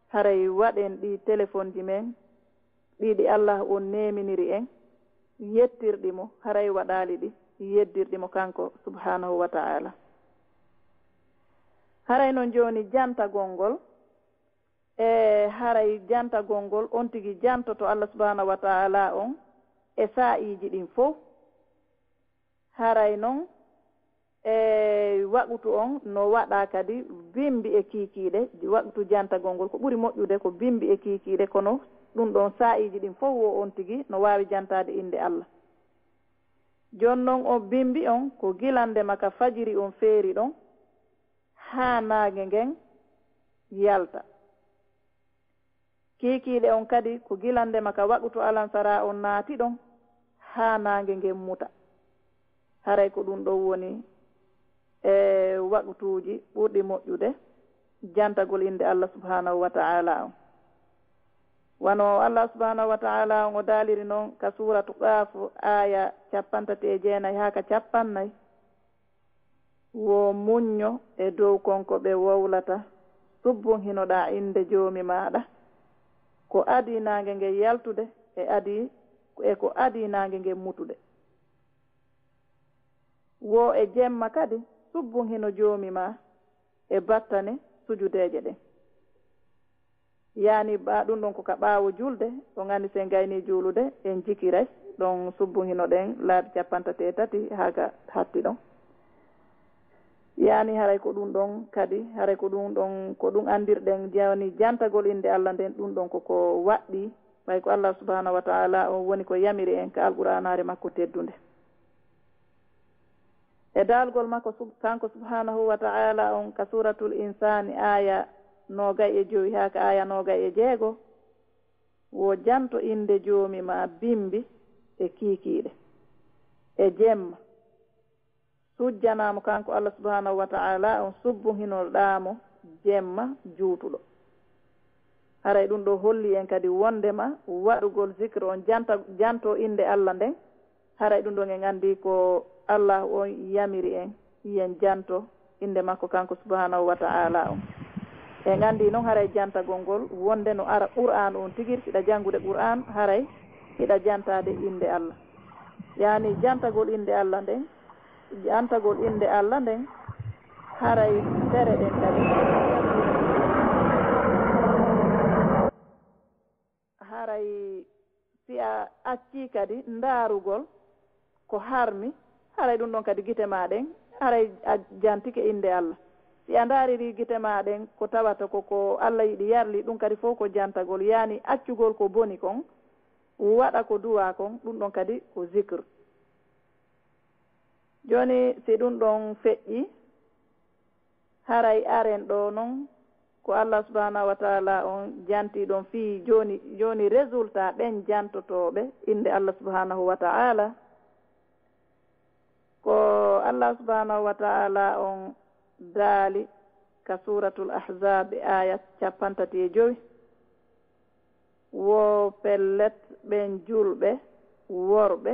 Haray waɗen ɗii telefonji men, ɗii ɗi Allah on neeminiri en, yettirɗi mo, haray waɗaali ɗi yeddirɗi mo kanko subhanahu wa ta'ala. Haray non jooni jantagol ngol, e haray jantagol ngol on tigi jantoto Allah subhanahu wa ta'ala on e saa'iiji ɗin fow. Haray non, e waqutu on no waɗa kadi bimbi e kiikiiɗe, waqutu jantagol ngol ko ɓuri moƴƴude ko bimbi e kiikiiɗe, kono ɗum ɗon saa'iiji ɗin fow wo on tigi no waawi jantaade innde Allah. Jooni non o bimbi on ko gila ndema ka fajiri on feeri ɗon haa naange ngen yalta. Kiikiiɗe on kadi ko gila ndema ka waqutu alansara on naati ɗon haa naange ngen muta. Haray ko ɗum ɗon woni e waqutuuji ɓurɗi moƴƴude jantagol innde Allah subhanahu wa ta'ala on. Wano Allah subhanahu wa ta'ala on o daaliri non ka suuratu Qaaf aaya cappanɗe tati e jeenay haa ka cappanɗe nay. Wo muñño e dow kon ko ɓe wowlata, subbunhinoɗaa innde Joomi maaɗa, ko adii naange ngen yaltude e adii, e ko adii naange ngen mutude. Wo e jemma kadi, subbunhino Joomi maa e battane sujudeeje ɗen. Yani, ɓa-, ɗum ɗon ko ka ɓaawo julde, on anndi si en gaynii juulude, en jikiray, ɗon subbunhinoɗen laabi cappanɗe tati e tati haa ka hatti ɗon. Yani, haray ko ɗum ɗon kadi, haray ko ɗum ɗon, ko ɗum anndirɗen, yani, jantagol innde Allah nden, ɗum ɗon ko ko waɗɗii, ɓay ko Allah subhanahu wa ta'ala on woni ko yamiri en ka Alqur'aanaare makko teddunde. E daalgol makko sub-, kanko subhanahu wa ta'ala on ka Suuratul Insaani, aaya noogay e jowi haa ka aaya noogay e jeego, wo janto innde Joomi maa bimbi e kiikiiɗe. E jemma, sujjanaa mo kanko Allah subhanahu wa ta'ala on, subbunhinoɗaa mo jemma juutuɗo. Haray ɗum ɗo holli en kadi wondema waɗugol zikr on janta, janto innde Allah nden, haray ɗum ɗon en anndi ko Allah on yamiri en, yen janto innde makko kanko subhanahu wa ta'ala on. En anndi non haray jantagol ngol wonde no ara Qur'an on tigir, hiɗa janngude Qur'an, haray hiɗa jantaade innde Allah. Yani jantagol innde Allah nden, jantagol innde Allah nden, haray tere ɗen kadi. a accii kadi ndaarugol ko harmi, haray ɗum ɗon kadi gite maa ɗen, haray a jantike innde Alla. Si a ndaaririi gite maa ɗen, ko tawata ko ko Alla yiɗi yarli, ɗum kadi fof ko jantagol, yaani accugol ko boni kon, waɗa ko duwaa kon, ɗum ɗon kadi ko zikr. Jooni, si ɗum ɗon feƴƴii, haray aren ɗoo non, ko Allah subhanahu wa ta'ala on jantii ɗon fii jooni, jooni résultat ɓen jantotooɓe innde Allah subhanahu wa ta'ala. Ko Allah subhanahu wa ta'ala on daali ka Suuratul Ahzab, aaya cappanɗe tati e jowi, wo pellet ɓen julɓe worɓe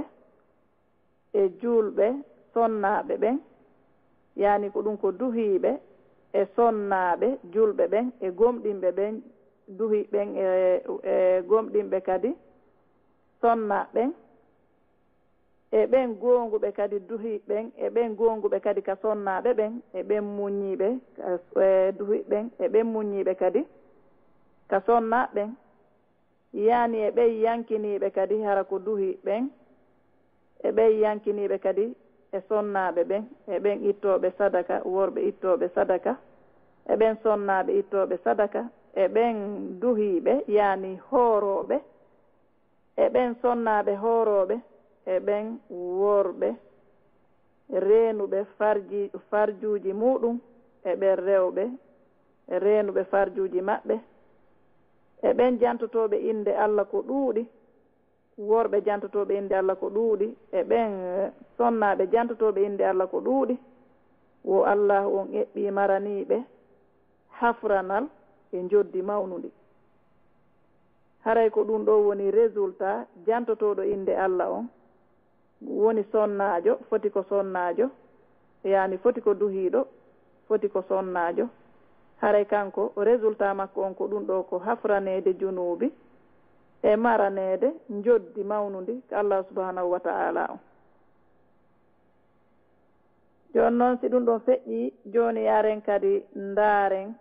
e julɓe sonnaaɓe ɓen, yaani ko ɗum ko duhiiɓe e sonnaaɓe julɓe ɓen e gomɗinɓe ɓen, duhi ɓen e, e gomɗinɓe kadi sonnaaɓe ɓen, e ɓen goonguɓe kadi duhi ɓen, e ɓen goonguɓe kadi ka sonnaaɓe ɓen, e ɓen muññiiɓe, e duhi ɓen, e ɓen muññiiɓe kadi ka sonnaaɓe ɓen, yaani e ɓen yankiniiɓe kadi hara ko duhi ɓen, e ɓen yankiniiɓe kadi e sonnaaɓe ɓen, e ɓen ittooɓe sadaka, worɓe ittooɓe sadaka, e ɓen sonnaaɓe ittooɓe sadaka, e ɓen duhiiɓe, yaani hoorooɓe, e ɓen sonnaaɓe hoorooɓe, e ɓen worɓe reenuɓe farji-, farjuuji muuɗum, e ɓen rewɓe reenuɓe farjuuji maɓɓe, e ɓen jantotooɓe innde Alla ko ɗuuɗi, worɓe jantotooɓe innde Alla ko ɗuuɗi, e ɓen, eh, sonnaaɓe jantotooɓe innde Alla ko ɗuuɗi, wo Allaahu on eɓɓii maraniiɓe hafranal e njoddi mawnundi. Haray ko ɗum ɗoo woni résultat jantotooɗo innde Alla on, woni sonnaajo, foti ko sonnaajo, yaani foti ko duhiiɗo, foti ko sonnaajo. Haray kanko, résultat makko on ko ɗum ɗoo, ko hafraneede junuubi e maraneede njoddi mawnundi ka Allah subhanahu wa ta'ala on. Jooni noon, si ɗum ɗon feƴƴii, jooni aren kadi ndaaren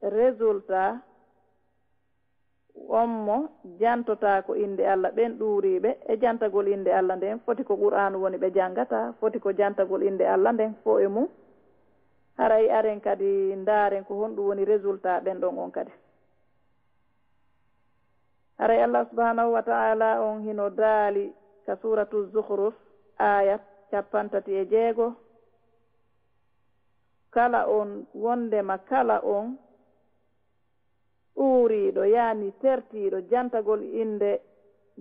résultat on mo jantotaako innde Alla, ɓen ɗuuriiɓe e jantagol innde Alla nden, foti ko Qur'aanu woni ɓe janngata, foti ko jantagol innde Alla nden fof e mum. Haray aren kadi ndaaren ko honɗum woni résultat ɓen ɗon on kadi. Haray Allah subhanahu wa ta'ala on hino daali ka Suuratu Zukhruf, aaya cappanɗe tati e jeego, kala on, wondema kala on ɗuuriiɗo, yaani tertiiɗo jantagol innde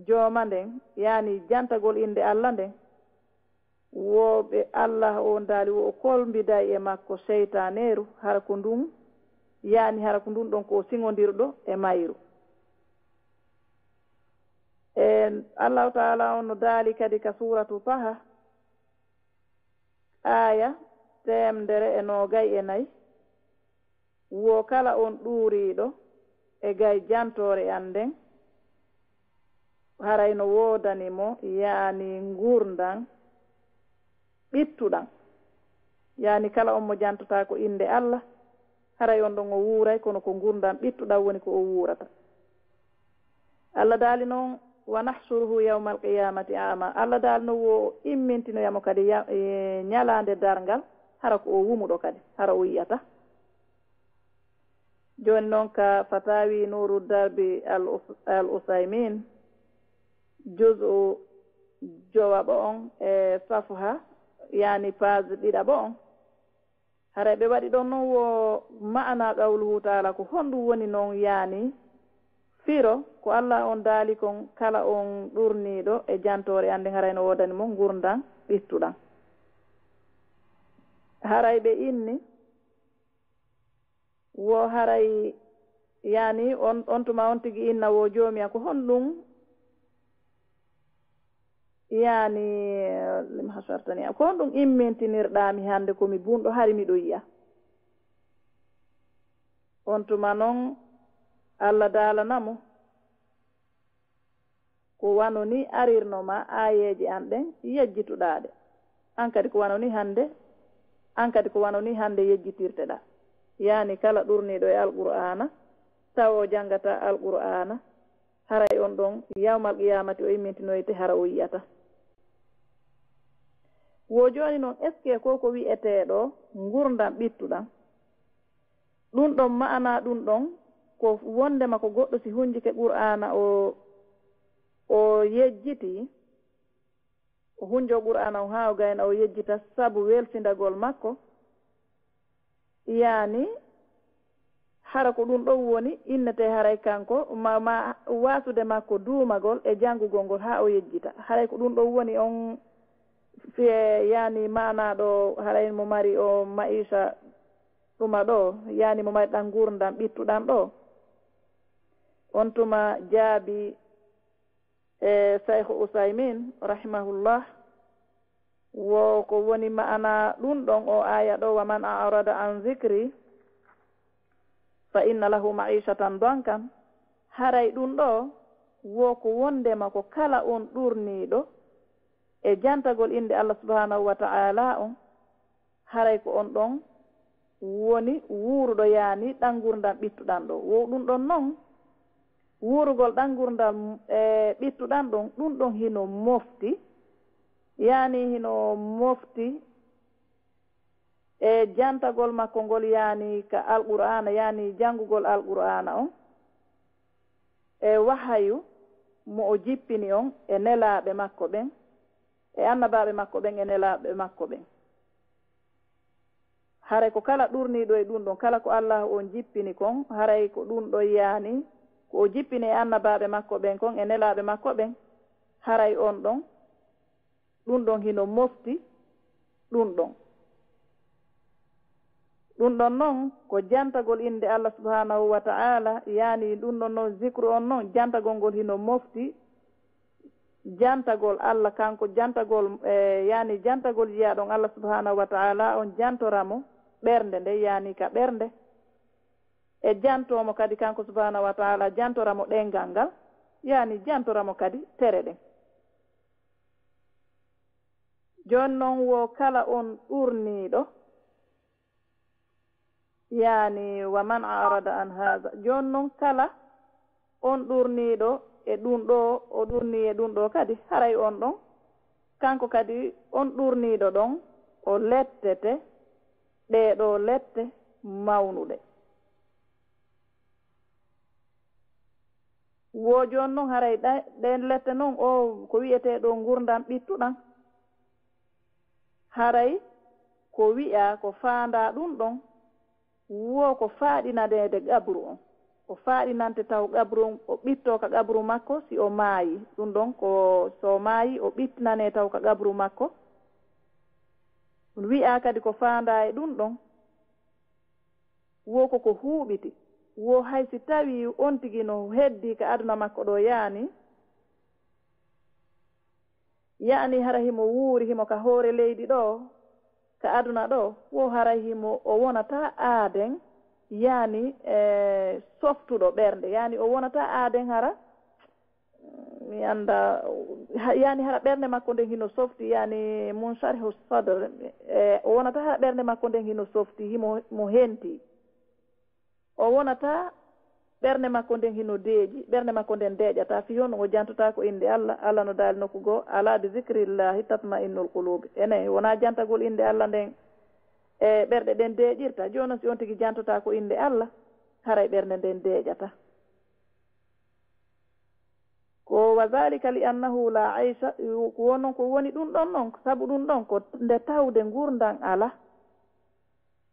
jooma nden, yaani jantagol innde Alla nden, wo ɓe Allah on daali wo o kolmbiday e makko seytaaneeru, hara ko ndun, yaani hara ko ndun ɗon ko o siŋondirɗo e mayru. E Allahu Taala on no daali kadi ka Suuratu Taha, aaya teemedere e noogay e nay, wo kala on ɗuuriiɗo e gay jantoore an nden, haray no woodani mo, yaani, ngurndan ɓittuɗan. Yaani, kala on mo jantotaako innde Alla, haray on ɗon o wuuray, kono ko ngurndan ɓittuɗan woni ko o wuurata. Alla daali non, "Wa nahshuruhu yawmal qiyamati a'ma." Alla daali non, wo o immintinoya mo kadi ya-, e ñalaande darngal, hara ko o wumuɗo kadi, hara o yi'ata. Jooni non ka Fatawi Nuuru Darbi al Us-, al Usaymin, juz'u jowaɓo on e safha, yaani page ɗiɗaɓo on. Haray ɓe waɗi ɗon non wo ma'ana qawluhu ta'ala, ko honɗum woni non, yaani firo ko Alla on daali kon, kala on ɗurniiɗo e jantoore an nden haray no woodani mo ngurndan ɓittuɗan. Haray ɓe inni, wo haray, yaani, on, on tuma on tigi inna wo, "Joomi an, ko honɗum, yaani, lima hashartani, ko honɗum immintinirɗaa mi hannde ko mi bunɗo, hari miɗo yi'a?" On tuma non Alla daalana mo, "Ko wano ni arirno ma aayeeje an ɗen, yejjituɗaa ɗe. An kadi ko wano ni hannde, an kadi ko wano ni hannde yejjitirteɗaa." Yaani kala ɗurniiɗo e Alqur'aana, tawa o janngataa Alqur'aana, Haray on ɗon, yawmal qiyaamati o immintinoyte, hara o yi'ata. Wo jooni non, est-ce que ko ko wi'etee ɗo ngurndan ɓittuɗan? Ɗun ɗon ma'ana ɗun ɗon, ko wondema ko goɗɗo si hunjike Qur'aana o, o yejjiti, o hunjoo Qur'aana on haa o gayna o yejjita sabu welsindagol makko, yaani hara ko ɗun ɗon woni innetee haray kanko, ma, ma waasude makko duumagol e janngugol ngol haa o yejjita. Haray ko ɗun ɗon woni on fiye, yaani ma'ana ɗo haray mo mari o ma'iisa ɗuma ɗo, yaani mo mari ɗan ngurndan ɓittuɗan ɗo. On tuma jaabi e Shaykh Usaymin, rahimahullah, wo ko woni ma'ana ɗun ɗon o aaya ɗo, "Wa man a'rada an zikri fa inna lahu ma'ishatan dankan." Haray ɗun ɗo wo ko wondema ko kala on ɗurniiɗo e jantagol innde Allah subhanahu wa ta'ala on, haray ko on ɗon woni wuuruɗo, yaani ɗan ngurndan ɓittuɗan ɗo. Wo ɗun ɗon non, wuurugol ɗan ngurndan, e, ɓittuɗan ɗon, ɗun ɗon hino mofti, yaani hino mofti e jantagol makko ngol, yaani ka Alqur'aana, yaani janngugol Alqur'aana on, e wahayu mo o jippini on e nelaaɓe makko ɓen, e annabaaɓe makko ɓen, e nelaaɓe makko ɓen. Haray ko kala ɗurniiɗo e ɗun ɗon, kala ko Allaahu on jippini kon, haray ko ɗun ɗon yaani, ko o jippini e annabaaɓe makko ɓen kon, e nelaaɓe makko ɓen, haray on ɗon, ɗun ɗon hino mofti ɗun ɗon. Ɗun ɗon non ko jantagol innde Allah subhanahu wa ta'ala, yaani ɗun ɗon non zikru on non, jantagol ngol hino mofti jantagol Allah kanko, jantagol, e, yaani jantagol jiyaaɗo on Allah subhanahu wa ta'ala on, jantora mo ɓernde nde, yaani ka ɓernde, e jantoo mo kadi kanko subhanahu wa ta'ala, jantora mo ɗenngal ngal, yaani jantora mo kadi tere ɗen. Jooni non wo kala on ɗurniiɗo, yaani, "Wa man a'rada an haza." Jooni non kala on ɗurniiɗo e ɗun ɗo, o ɗurnii e ɗun ɗo kadi, haray on ɗon, kanko kadi on ɗurniiɗo ɗon, o lettete ɗee ɗoo lette mawnuɗe. Wo jooni non haray ɗa-, ɗen lette non o ko wi'etee ɗoo ngurndan ɓittuɗan. Haray ko wi'aa, ko faandaa ɗun ɗon, wo ko faaɗinaneede qabru on. O faaɗinante taw qabru on, o ɓittoo ka qabru makko si o maayi. Ɗun ɗon ko so o maayi, o ɓittinanee taw ka qabru makko. Wi'aa kadi ko faandaa e ɗun ɗon, wo ko ko huuɓiti, wo hay si tawii on tigi no heddii ka aduna makko ɗoo yaani, yaani hara himo wuuri, himo ka hoore leydi ɗoo, ka aduna ɗoo, wo hara himo, o wonataa aaden, yaani, e, softuɗo ɓernde, yaani o wonataa aaden hara, mi annda, ha-, yaani hara ɓernde makko nden hino softi, yaani munsharihu sadr, e, o wonataa hara ɓernde makko nden hino softi, himo, mo henti. O wonataa ɓernde makko nden hino deeƴi, ɓernde makko nden deeƴataa, fii honɗun o jantotaako innde Allah. Allah no daali nokku goo, "Alaa bi zikrillahi tatma'innul qulub." Enee, wonaa jantagol innde Allah nden e ɓerɗe ɗen deeƴirta? Jooni non si on tigi jantotaako innde Allah, haray ɓernde nden deeƴataa. Ko wa zalika li annahu la aysha, ko won non ko woni ɗun ɗon non, sabu ɗun ɗon ko nde tawde ngurndan alaa.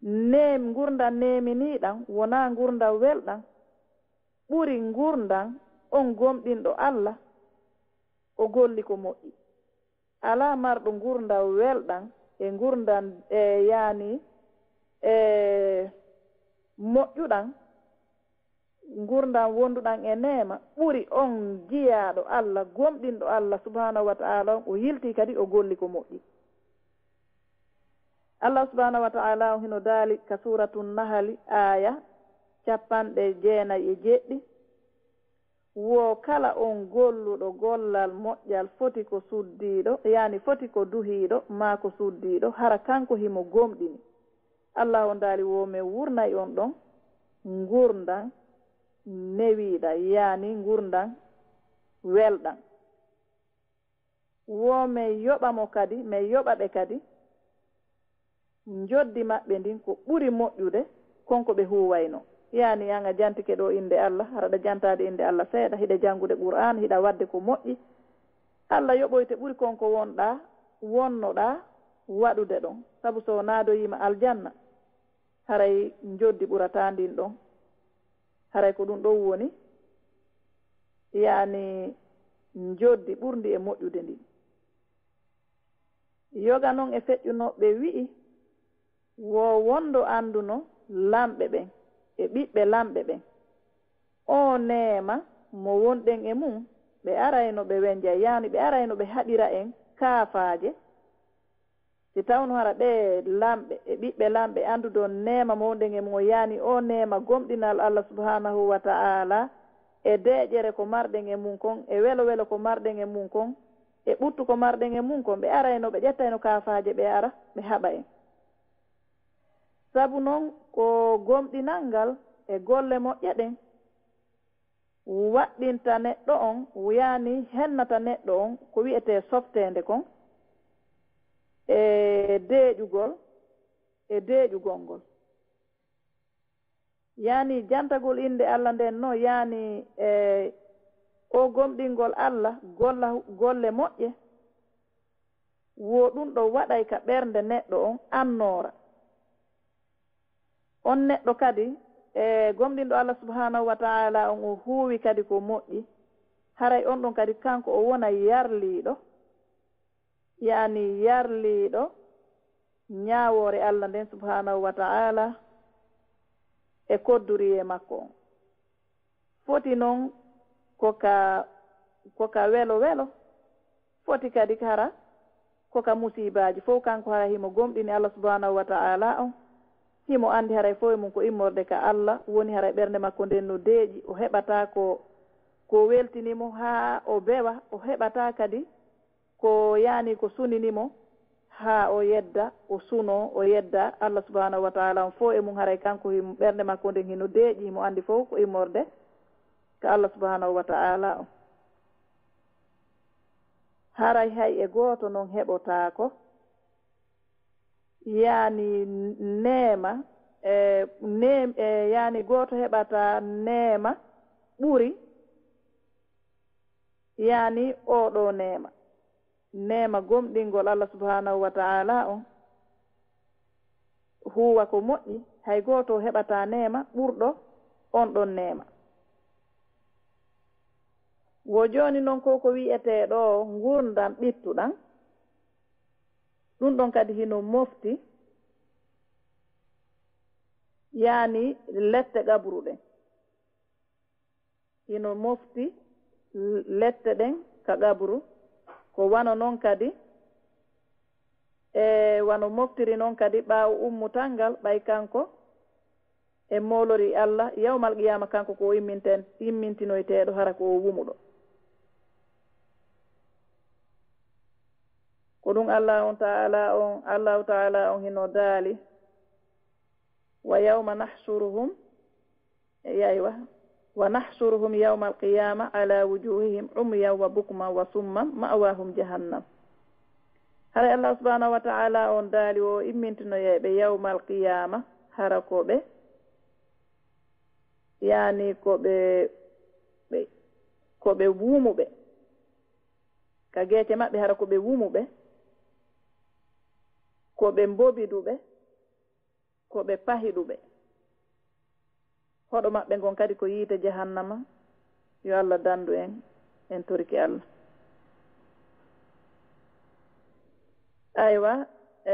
Neem-, ngurndan neeminiiɗan wonaa ngurndan welɗan, ɓuri ngurndan on gomɗinɗo Allah, o golli ko moƴƴi. Alaa marɗo ngurndan welɗan e ngurndan, e, yaani, e, moƴƴuɗan, ngurndan wonduɗan e neema, ɓuri on jiyaaɗo Allah, gomɗinɗo Allah subhanahu wa ta'ala on, o yiltii kadi o golli ko moƴƴi. Allah subhanahu wa ta'ala on hino daali ka Suuratu Nahali, aaya cappanɗe jeenayi e jeɗɗi, wo kala on golluɗo gollal moƴƴal foti ko suddiiɗo, yaani foti ko duhiiɗo, maa ko suddiiɗo, hara kanko himo gomɗini. Allah on daali, wo men wurnay on ɗon ngurndan newiiɗan, yaani ngurndan welɗan. Wo men yoɓa mo kadi, men yoɓa ɓe kadi, njoddi maɓɓe ndin ko ɓuri moƴƴude kon ko ɓe huuwayno. Yaani an a jantike ɗo innde Alla, hara ɗa jantaade innde Alla seeɗa, hiɗa janngude Qur'aan, hiɗa waɗde ko moƴƴi. Alla yoɓoyte ɓuri kon ko wonɗaa, wonnoɗaa waɗude ɗon. Sabu so naadoyiima aljanna, haray njoddi ɓurataa ndin ɗon. Haray ko ɗum ɗon woni, yaani, njoddi ɓurndi e moƴƴude ndin. Yoga non e feƴƴunooɓe wi'i, wo wonɗo annduno lamɓe ɓen e ɓiɓɓe lamɓe ɓen. Oo neema mo wonɗen e mum, ɓe arayno ɓe wenjay, yaani ɓe arayno ɓe haɗira en kaafaaje. Si tawno hara ɓee lamɓe e ɓiɓɓe lamɓe annduɗon neema mo wonɗen e mum, o yaani oo neema gomɗinal Alla subhaanahu wa ta'aala e deeƴere ko marɗen e mum kon, e welo welo ko marɗen e mum kon, e ɓuttu ko marɗen e mum kon, ɓe arayno, ɓe ƴettayno kaafaaje, ɓe ara, ɓe haɓa en. Sabu non ko gomɗinal ngal e golle moƴƴe ɗen waɗɗinta neɗɗo on, yaani hennata neɗɗo on ko wi'etee softeende kon, e deeƴugol, e deeƴugol ngol. Yaani jantagol innde Alla nden no, yaani, e, o gomɗingol Alla, golla, golle moƴƴe, wo ɗum ɗo waɗay ka ɓernde neɗɗo on annoora. On neɗɗo kadi, e, gomɗinɗo Alla subhaanahu wa ta'aala on, o huuwi kadi ko moƴƴi, haray on ɗon kadi kanko o wona yarliiɗo, yaani yarliiɗo ñaawoore Alla nden subhaanahu wa ta'aala e kodduriyee makko on. Foti non ko ka, ko ka welo welo, foti kadi hara ko ka musiibaaji fow. Kanko hara himo gomɗini Alla subhaanahu wa ta'aala on, himo anndi haray fow e mum ko immorde ka Alla, woni haray ɓernde makko nden no deeƴi, o heɓataa ko, ko weltini mo haa o bewa, o heɓataa kadi ko yaani ko sunini mo, haa o yedda, o sunoo, o yedda Alla subhaanahu wa ta'aala on fow e mum, haray kanko himo, ɓernde makko nden hino deeƴi, himo anndi fow ko immorde ka Alla subhaanahu wa ta'aala on. Haray hay e gooto non heɓotaako, yaani neema, e, neem-, e, yaani gooto heɓataa neema ɓuri, yaani oo ɗoo neema. Neema gomɗingol Alla subhaanahu wa ta'aala on, huuwa ko moƴƴi, hay gooto heɓataa neema ɓurɗo on ɗon neema. Wo jooni non ko, ko wi'etee ɗoo ngurndan ɓittuɗan, ɗum ɗon kadi hino mofti, yaani lette qabru ɗen. Hino mofti lette ɗen ka qabru, ko wano non kadi, e wano moftiri non kadi ɓaawo ummutal ngal, ɓay kanko e moolori Alla, yawmal qiyaama kanko ko o imminten-, immintinoyteeɗo, hara ko o wumuɗo. Ko ɗum Alla on Ta'ala on, Allahu Ta'ala on hino daali, "Wa yawma nahshuruhum", e aywa, "wa nahshuruhum yawmal qiyama ala wujuhihim umyan wa bukman wa summan ma'wahum jahannam." Haray Allah subhanahu wa ta'ala on daali o immintinoyay ɓe yawmal qiyama, hara ko ɓe, yani ko ɓe, ɓe, ko ɓe wumuɓe. Ka geece maɓɓe hara ko ɓe wumuɓe, ko ɓe mbobiduɓe, ko ɓe pahiɗuɓe. Hoɗo maɓɓe ngon kadi ko yiite jahannama. Yo Allah dandu en, en torike Allah. Aywa, e,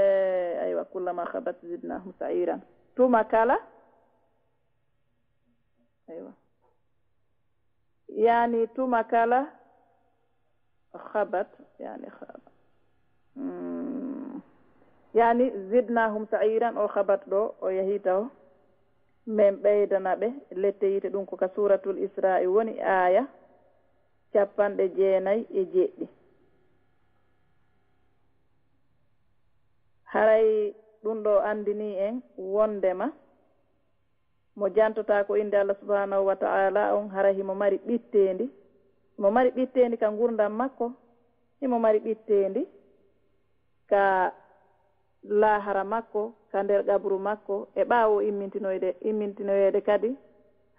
aywa, kullama khabat zidnahum sa'iran. Tuma kala, aywa. Yani tuma kala khabat, yani khabat. Mm. Yani zidnahum sa'iran, o khabat ɗo, o yahi taw. Men ɓeydana ɓe lette yiite, ɗum ko ka Suratul Isra'i woni, aya capanɗe jeenay e jeɗɗi. Haray ɗum ɗo andini en wondema mo jantotaako innde Allah subhanahu wa ta'ala on, hara himo mari ɓitteendi, Himo mari ɓitteendi ka ngurndan makko, himo mari ɓitteendi ka laahara makko, ka nder qabru makko, e ɓaawo immintinoyde, immintinoyeede kadi,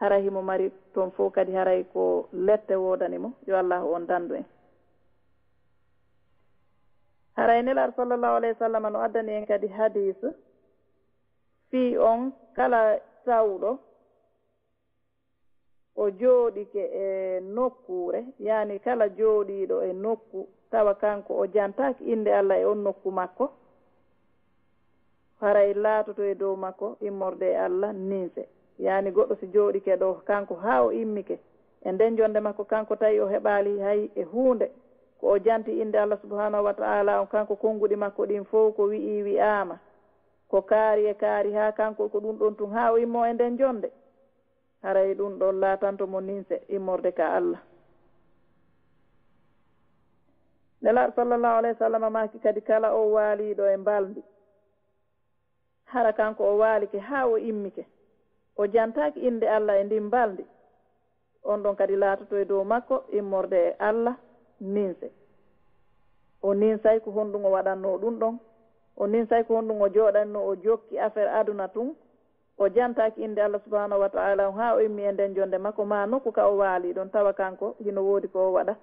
haray himo mari ton fow kadi, haray ko lette woodani mo, yo Allaahu on dandu en. Haray Nelaaɗo sallallahu alayhi wa sallam no addani en kadi hadiis fii on kala tawɗo o jooɗike e nokkuure, yaani kala jooɗiiɗo e nokku, tawa kanko o jantaaki innde Alla e on nokku makko, haray laatoto e dow makko immorde e Alla ninse. Yaani goɗɗo si jooɗike ɗo, kanko haa o immike e nden jonnde makko, kanko tawi o heɓaali hay e huunde, ko o janti innde Alla subhaanahu wa ta'ala on, kanko konnguɗi makko ɗin fow ko wi'i wi'aama, ko kaari e kaari, haa kanko ko ɗun ɗon tun, haa o immoo e nden jonnde. Haray ɗun ɗon laatanto mo ninse immorde ka Alla. Nelaaɗo sallallahu alayhi wa sallam maaki kadi, kala o waaliiɗo e mbalndi, hara kanko o waalike haa o immike, o jantaaki innde Alla e ndin mbalndi, on ɗon kadi laatoto e dow makko immorde e Alla ninse. O ninsay ko honɗun o waɗannoo ɗun ɗon, o ninsay ko honɗun o jooɗannoo, o jokki affaire aduna tun, o jantaaki innde Alla subhaanahu wa ta'ala on haa o immi e nden jonnde makko, maa nokku ka o waali ɗon, tawa kanko hino woodi ko o waɗa,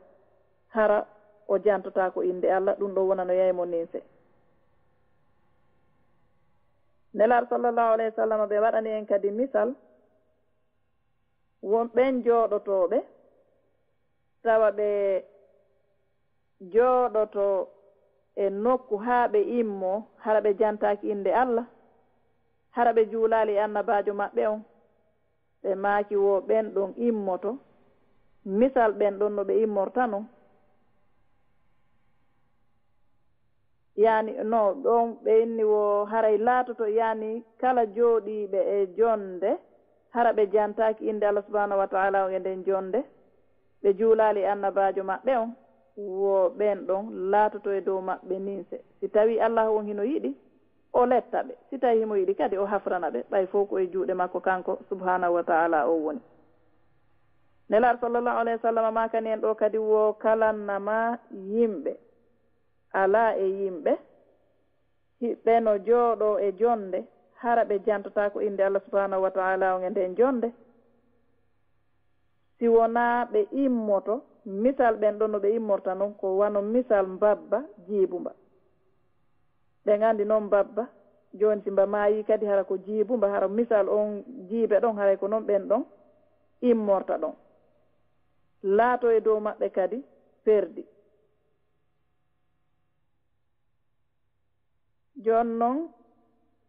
hara o jantotaako innde Alla, ɗun ɗon wonanoyay mo ninse. Nelaaɗo sallallahu alayhi wa sallam ɓe waɗani en kadi misal, won ɓen jooɗotooɓe, tawa ɓe jooɗoto e nokku haa ɓe immoo, hara ɓe jantaaki innde Alla, hara ɓe juulaali e annabaajo maɓɓe on. Ɓe maaki, wo ɓen ɗon immoto, misal ɓen ɗon no ɓe immorta non. Yaani, no ɗon ɓe inni wo haray laatoto, yaani, kala jooɗiiɓe e jonnde, hara ɓe jantaaki innde Alla subhaanahu wa ta'ala on e nden jonnde, ɓe juulaali e annabaajo maɓɓe on, wo ɓen ɗon laatoto e dow maɓɓe ninse. Si tawii Allaahu on hino yiɗi, o letta ɓe. Si tawii himo yiɗi kadi, o hafrana ɓe, ɓay fow ko e juuɗe makko kanko subhaanahu wa ta'ala o woni. Nelaaɗo sallallahu alayhi wa sallam maakani en ɗoo kadi, wo kalannama yimɓe, alaa e yimɓe, hiɓɓe no jooɗoo e jonnde, hara ɓe jantotaako innde Alla subhaanahu wa ta'ala on e nden jonnde. Si wonaa ɓe immoto, misal ɓen ɗon no ɓe immorta non, ko wano misal mbabba jiibumba. Ɓen anndi non mbabba, jooni si mba maayii kadi, hara ko jiibumba, hara misal on jiibe ɗon, haray ko non ɓen ɗon immorta ɗon. Laato e dow maɓɓe kadi perdi. Jooni non,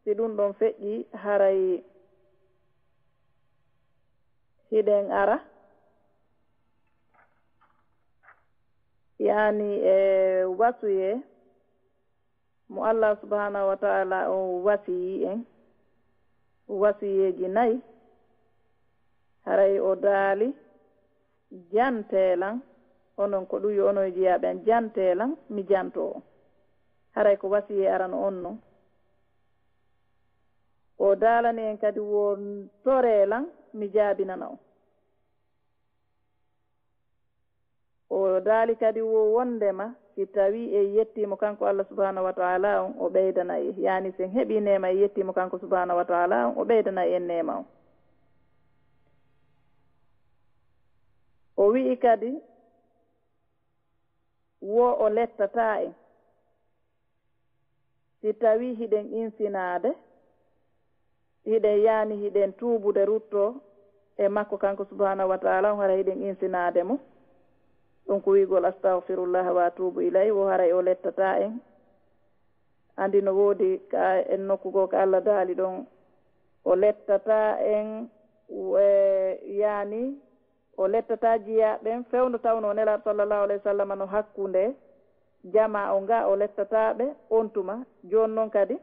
si ɗun ɗon feƴƴii, haray hiɗen ara, yaani, e wasuyee mo Allah subhanahu wa ta'ala on wasiyii en, wasiyeeji nayi, haray o daali, "Jantee lan, onon ko ɗun yo onon e jiyaaɓe an, jantee lan, mi jantoo on." Haray ko wasiyee arano on non. O daalani en kadi, "Wo toree lan, mi jaabinana on." O daali kadi wo wondema si tawii en yettii mo kanko Allah subhanahu wa ta'ala on, o ɓeydanay en. Yaani si en heɓii neema en yettii mo kanko subhanahu wa ta'ala on, o ɓeydanay en neema on. O wi'i kadi wo o lettataa en. Si tawii hiɗen insinaade, hiɗen yaani hiɗen tuubude ruttoo e makko kanko subhanahu wa ta'ala on, haray hiɗen insinaade mo. Ɗun ko wi'ugol, "Astaghfirullah wa atubu ilayh," wo haray o lettataa en. Anndi no woodi ka en nokku goo ka Allah daali ɗon, o lettataa en, e, yaani, o lettataa jiyaaɓe ɓen, fewndo tawnoo Nelaaɗo sallallahu alayhi wa sallam no hakkunde jamaa on ga, o lettataa ɓe on tuma. Jooni non kadi,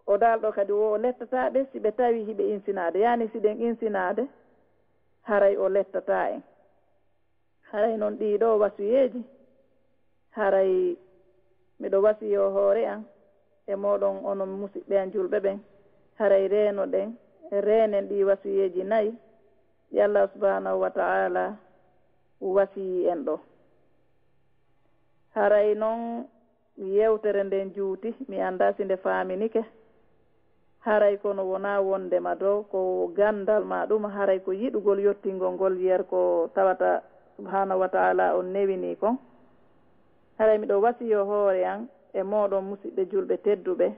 o daalɗo kadi wo o lettataa ɓe si ɓe tawii hiɓe insinaade. Yaani si ɗen insinaade, haray o lettataa en. Haray non ɗii ɗoo wasuyeeji, haray miɗo wasiyoo hoore an e mooɗon onon musiɓɓe an julɓe ɓen, haray reenoɗen, reenen ɗii wasuyeeji nayi, ɗi Allah subhanahu wa ta'ala wasiyii en ɗoo. Haray non yewtere nden juuti, mi anndaa si nde faaminike. Haray kono wonaa wondema ɗoo ko ganndal maa ɗum, haray ko yiɗugol yottingol ngol yer ko tawata subhaanahu wa ta'ala on newinii kon. Haray miɗo wasiyoo hoore an e mooɗon musiɓɓe julɓe tedduɓe,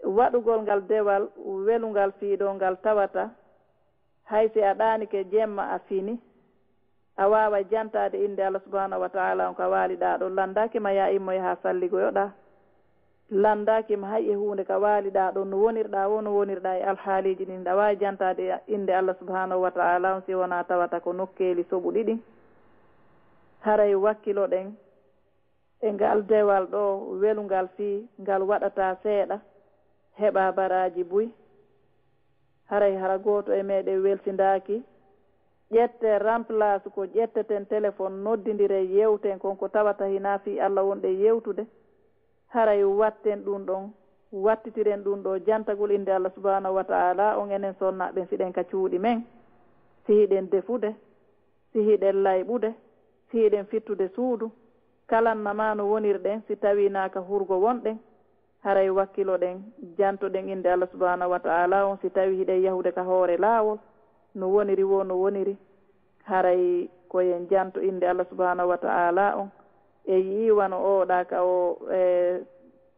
waɗugol ngal dewal welungal fii ɗoo ngal tawata hay si a ɗaanike jemma a fini, a waaway jantaade innde Allah subhaanahu wa ta'ala on ka waaliɗaa ɗon. Lanndaaki ma yaa immoy haa salligoyoɗaa. Lanndaaki ma hay e huunde ka waaliɗaa ɗon, no wonirɗaa woo, no wonirɗaa e alhaaliiji ɗin, a waawi jantaade innde Allah subhaanahu wa ta'ala on si wonaa tawata ko nokkeeli soɓuɗi ɗin. Haray wakkiloɗen e ngal dewal ɗoo welungal fii ngal waɗataa seeɗa, heɓaa baraaji buy. Haray hara gooto e meɗen welsindaaki. Ƴette remplace ko ƴetteten téléphone, noddindiren, yewten kon ko tawata hinaa fii Allah wonɗen yewtude. Haray watten ɗum ɗon, wattitiren ɗum ɗoo jantagol innde Allah subhaanahu wa ta'ala on enen sonnaaɓe ɓen, si ɗen ka cuuɗi men, si hiɗen defude, si hiɗen layɓude, si hiɗen fittude suudu, kalanna ma no wonirɗen si tawii naa ka hurgo wonɗen. Haray wakkiloɗen, jantoɗen innde Allah subhaanahu wa ta'ala on si tawii hiɗen yahude ka hoore laawol, no woniri woo no woniri. Haray ko en janto innde Allah subhaanahu wa ta'ala on. E yi'ii wano oo ɗaa ka o, e,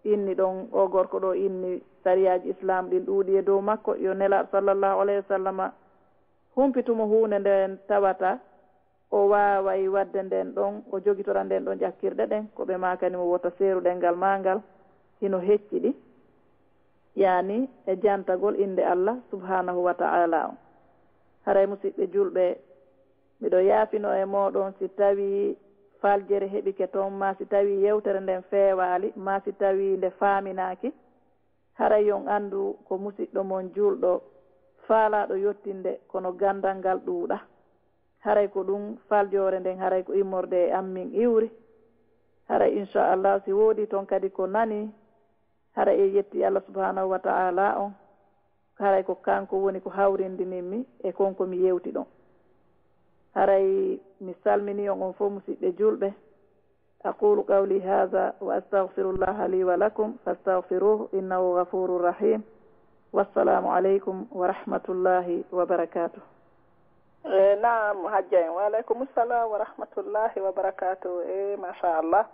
inni ɗon, oo gorko ɗoo inni sariyaaji Islaam ɗin ɗuuɗi e dow makko, yo Nelaaɗo sallallahu alayhi wa sallama humpitu mo huunde nden tawata o waaway waɗde nden ɗon, o jogitora nden ɗon ƴakkirɗe ɗen, ko ɓe maakani mo wota seeru ɗengal maa ngal hino hecciɗi, yaani e jantagol innde Allah subhaanahu wa ta'ala on. Haray musiɓɓe julɓe, miɗo yaafinoo e mooɗon si tawii faljere heɓike ton, maa si tawii yewtere nden feewaali, maa si tawii nde faaminaaki. Haray on anndu ko musiɗɗo mon juulɗo faalaaɗo yottinde, kono ganndal ngal ɗuuɗaa. Haray ko ɗum faljoore nden, haray ko immorde e am min iwri. Haray, inchallah, si woodii ton kadi ko nanii, haray en yettii Allah subhaanahu wa ta'ala on. Haray ko kanko woni ko hawrindinimmi e kon ko mi yewti ɗon. Haray mi salminii on, on fof musiɓɓe julɓe. أقول قولي هذا وأستغفر الله لي ولكم فاستغفروه إنه غفور رحيم. والسلام عليكم ورحمة الله وبركاته. E, naam, Hajja en. Wa aleykum salam wa rahmatullahi wa barakatuh. E, machallah.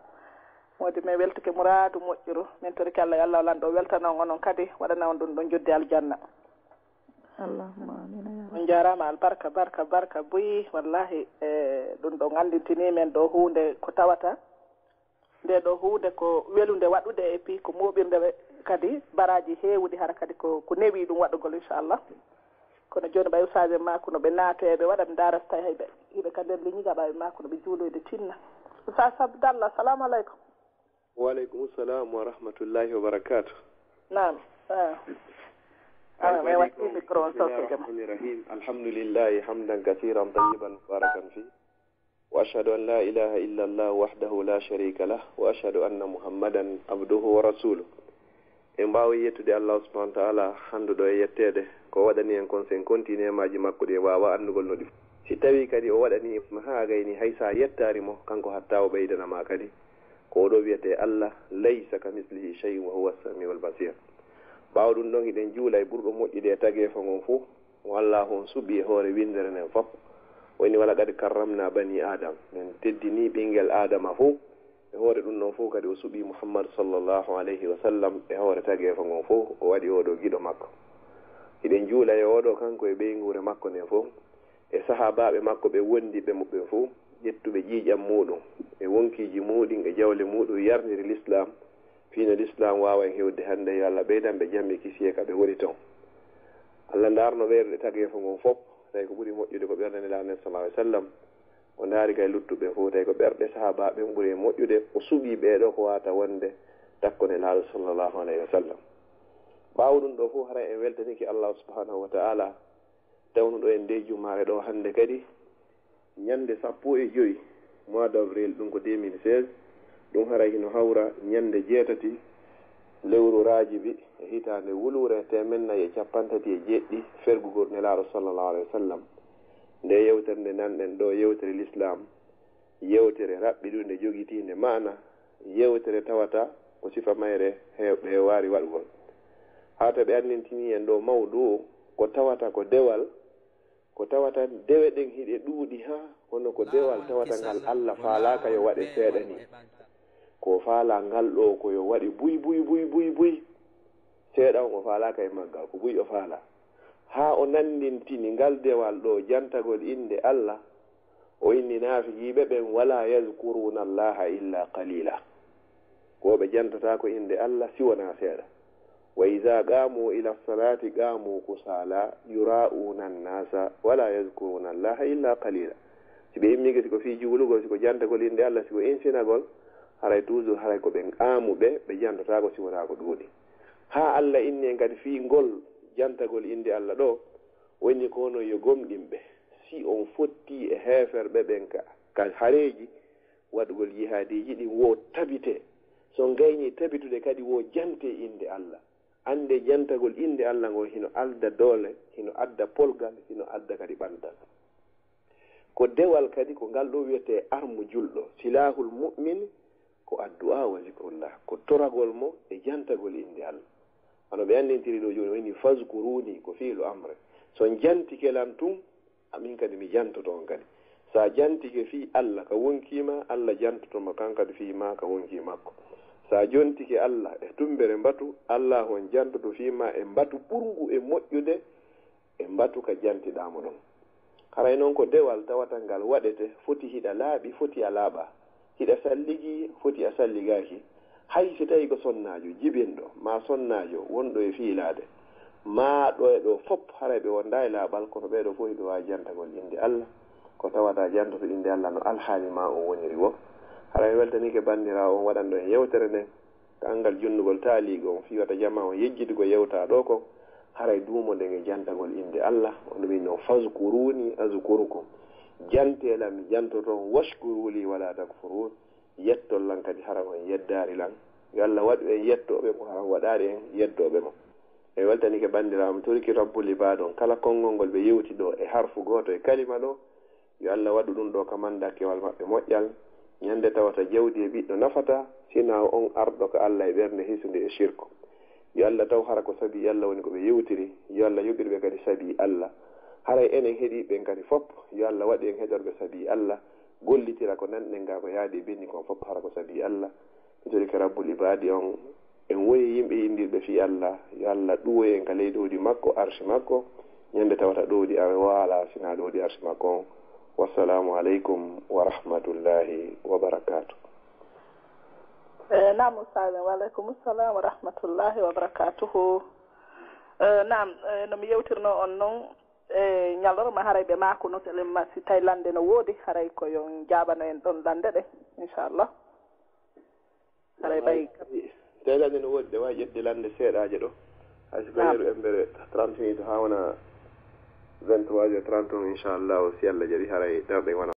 Moodi men weltike muraadu moƴƴuru. Min torike Allah, yo Allah lanɗo weltana on onon kadi, waɗana on ɗum ɗon joddi aljanna. Allahumma amin ya On jaaraama, albarka, barka, barka buy. Wallahi, e, ɗum ɗon anndintini men ɗo huunde ko tawata. Nde ɗo huunde ko welunde waɗude, e puis ko mooɓirnde kadi baraaji heewuɗi, hara kadi ko, ko newi ɗum waɗugol, inchallah. Kono jooni ɓay usaaɓe makko no ɓe naato e ɓe waɗa, mi ndaara so tawi hay ɓe, hiɓe ka nder ligne ga, ɓay makko no ɓe juuloyde tinna. Ustaas Abdallah, assalamu aleykum. Wa aleykum salam wa rahmatullahi wa barakatuh. Naam. Ah. Ah, mi watti micro on sokke jam. Bismillahir rahmanir rahim. Alhamdulillahi hamdan kathiran tayyiban mubarakan fi. Wa ashhadu an la ilaha illa Allah wahdahu la sharika lah. Wa ashhadu anna Muhammadan abduhu wa rasuluh. En mbaawi yettude Allah subhanahu wa ta'ala, handuɗo e yetteede, ko waɗani en kon sen konti neemaaji makko ɗi en waawa anndugol no ɗi. Si tawii kadi o waɗanii ma haa a gayni, hay so a yettaari mo, kanko hatta o ɓeydana ma kadi. Ko o ɗo wiyetee Allah, laysa ka mislihi shay'un wa huwa as-sami'ul basir. Ɓaawo ɗum ɗon, hiɗen juula e ɓurɗo moƴƴude e tageefo ngon fof, o Allaahu on suɓii e hoore winndere nden fof. O inni, "Wa laqad karramna bani Adam." Men teddinii ɓinngel Aadama fof. E hoore ɗum ɗon fof kadi o suɓii Muhammad sallallahu alayhi wa sallam e hoore tageefo ngon fof, o waɗi oo ɗoo giɗo makko. Hiɗen juula e oo ɗoo kanko e ɓeynguure makko nden fof, e sahaabaaɓe makko ɓe wondiɓe mo ɓen fof, ƴettuɓe ƴiiƴam muuɗum e wonkiiji muuɗum e jawle muuɗum, yarniri Lislaam, fii no Lislaam waawa en heewde hannde. Yo Allah ɓeydan ɓe jam e kisiyee ka ɓe woni ton. Allah ndaarno ɓerɗe tageefo ngon fof, tawi ko ɓuri moƴƴude ko ɓernde Nelaaɗo nden sallallahu alayhi wa sallam. O ndaari kay luttuɓe fof, tawi ko ɓerɗe sahaabaaɓe ɓen ɓuri en moƴƴude. O suɓii ɓee ɗoo ko wata wonde takko Nelaaɗo sallallahu alayhi wa sallam. Ɓaawo ɗum ɗoo fof, haray en weltanike Allah subhanahu wa ta'ala, tawnuɗo en ndee jumaare ɗoo hannde kadi, ñannde sappo e joy mois d' avril, ɗum ko deux mille seize, ɗum haray hino hawra ñannde jeetati lewru raajibi e hitaande wuluure teemen nayi e cappanɗe tati e jeeɗiɗi fergugol Nelaaɗo sallallahu alayhi wa sallam. Nde yewtere nde nanɗen ɗo, yewtere Lislaam, yewtere raɓɓiɗunde, jogitiinde maana, yewtere tawata ko sifa mayre heewɓe waari waɗugol. Haa to ɓe anndintini en ɗo mawɗu ko tawata ko dewal, ko tawata dewe ɗen hiɗe ɗuuɗi haa hono ko dewal tawata ngal Allah faalaaka yo waɗe seeɗa ni. Ko faalaa ngal ɗo ko yo waɗi buy, buy, buy, buy, buy. Seeɗa on o faalaaka e maggal, ko buy o faalaa. Haa o nanndintini ngal dewal ɗo jantagol innde Allah, o inni naafiqiiɓe ɓen, "Wala yazkuruna Allaha illa qalila." Ko ɓe jantotaako innde Allah si wonaa seeɗa. "Wa iza qamu ila salati qamu kusala yura'una annasa wala yazkuruna Allaha illa qalila." Si ɓe immike, si ko fii juulugol, si ko jantagol innde Allah, si ko insinagol, haray toujours, haray ko ɓe qaamuɓe, ɓe jantotaako si wonaa ko ɗuuɗi. Haa Allah inni en kadi fii ngol jantagol innde Allah ɗo, woni ko no yo gomɗinɓe, si on fotti e heeferɓe ɓen ka, ka hareeji, waɗugol jihaadiiji ɗin wo tabite. So on gayni tabitude kadi wo jante innde Allah. Annde jantagol innde Allah ngon hino adda doole, hino adda polgal, hino adda kadi ɓantal. Ko dewal kadi ko ngal ɗo wiyetee armu julɗo, silahul mu'min, ko addu'a wa zikrullah, ko toragol mo e jantagol innde Allah. Hano ɓe anndintiri ɗo jooni, o inni, "Fazkuruni," ko fiilu amre. So on jantike lan tun, amin kadi mi jantoto on kadi. Sa jantike fii Allah ka wonkii ma, Allah jantoto ma kan kadi fii ma ka wonkii makko. Sa jontike Allah e tumbere mbatu, Allah on jantoto fii ma e mbatu ɓurngu e moƴƴude e mbatu ka jantiɗaa mo ɗon. Haray non ko dewal tawata ngal waɗete, foti hiɗa laaɓi, foti a laaɓaa. Hiɗa salligi, foti a salligaaki. Hay si tawi ko sonnaajo jibinɗo, maa sonnaajo wonɗo e fiilaade, maa ɗo e ɗo fop, haray ɓe wondaa e laaɓal, kono ɓee ɗo fof hiɓe waawi jantagol innde Allah. Ko tawata jantoto innde Allah no alhaali maa on woniri wo. Haray weltanike banndiraawo on waɗanɗo en yewtere nden, ka anngal jonnugol taaliigo on, fii wata jamaa on yejjitu ko yewtaa ɗo kon, haray duumoɗen e jantagol innde Allah. O ɗum inno, "Fazkuruni azkurukum." Jantee lan, mi jantoto on, "Washkuru li wala takfurun." Yettol lan kadi, hara on yeddaari lan. Yo Allah waɗu en yettooɓe mo, hara on waɗaali en yeddooɓe mo. En weltanike banndiraawo, mi torike Rabbul Ibaad on, kala konngol ngol ɓe yewti ɗo e harfu gooto e kalima ɗo, yo Allah waɗu ɗum ɗo ka manndakewal maɓɓe moƴƴal. Ñande tawata jawdi e ɓiɗɗo nafata, sinaa on arɗo ka Allah e ɓernde hisunde e shirku. Yo Allah taw hara ko sabii Allah woni ko ɓe yewtiri, yo Allah yoɓir ɓe kadi sabii Allah. Haray enen heɗiiɓe ɓen kadi fop, yo Allah waɗu en heɗorɓe sabii Allah, gollitira ko nanɗen ga ko yaadi e binndi kon fop hara ko sabii Allah. Mi torike Rabbul Ibaadi on, en woni yimɓe inndirɓe fii Allah, yo Allah ɗuwoy en ka ley ɗowdi makko, arshi makko, ñande tawata ɗowdi a waala sinaa ɗowdi arshi makko on. Wassalaamu aleykum wa rahmatullahi wa barakaatuh. Eh, naam, Ustaaz, wa aleykum salaam wa rahmatullahi wa barakaatuhu. Eh, naam, eh, no mi yewtirnoo on non, eh, ñalorma haray ɓe maakuno telen ma si tawi lande no woodi, haray ko yo on jaabano en ɗon lande ɗe, inchallah. Haray ɓay Tawi lande no woodi, ɗe waawi ƴettude lande seeɗaaje ɗo. Hay so ko yeru embere trente minutes haa wona vingt-trois heures trente, inchallah, si Allah jaɓi, haray darɗe wona.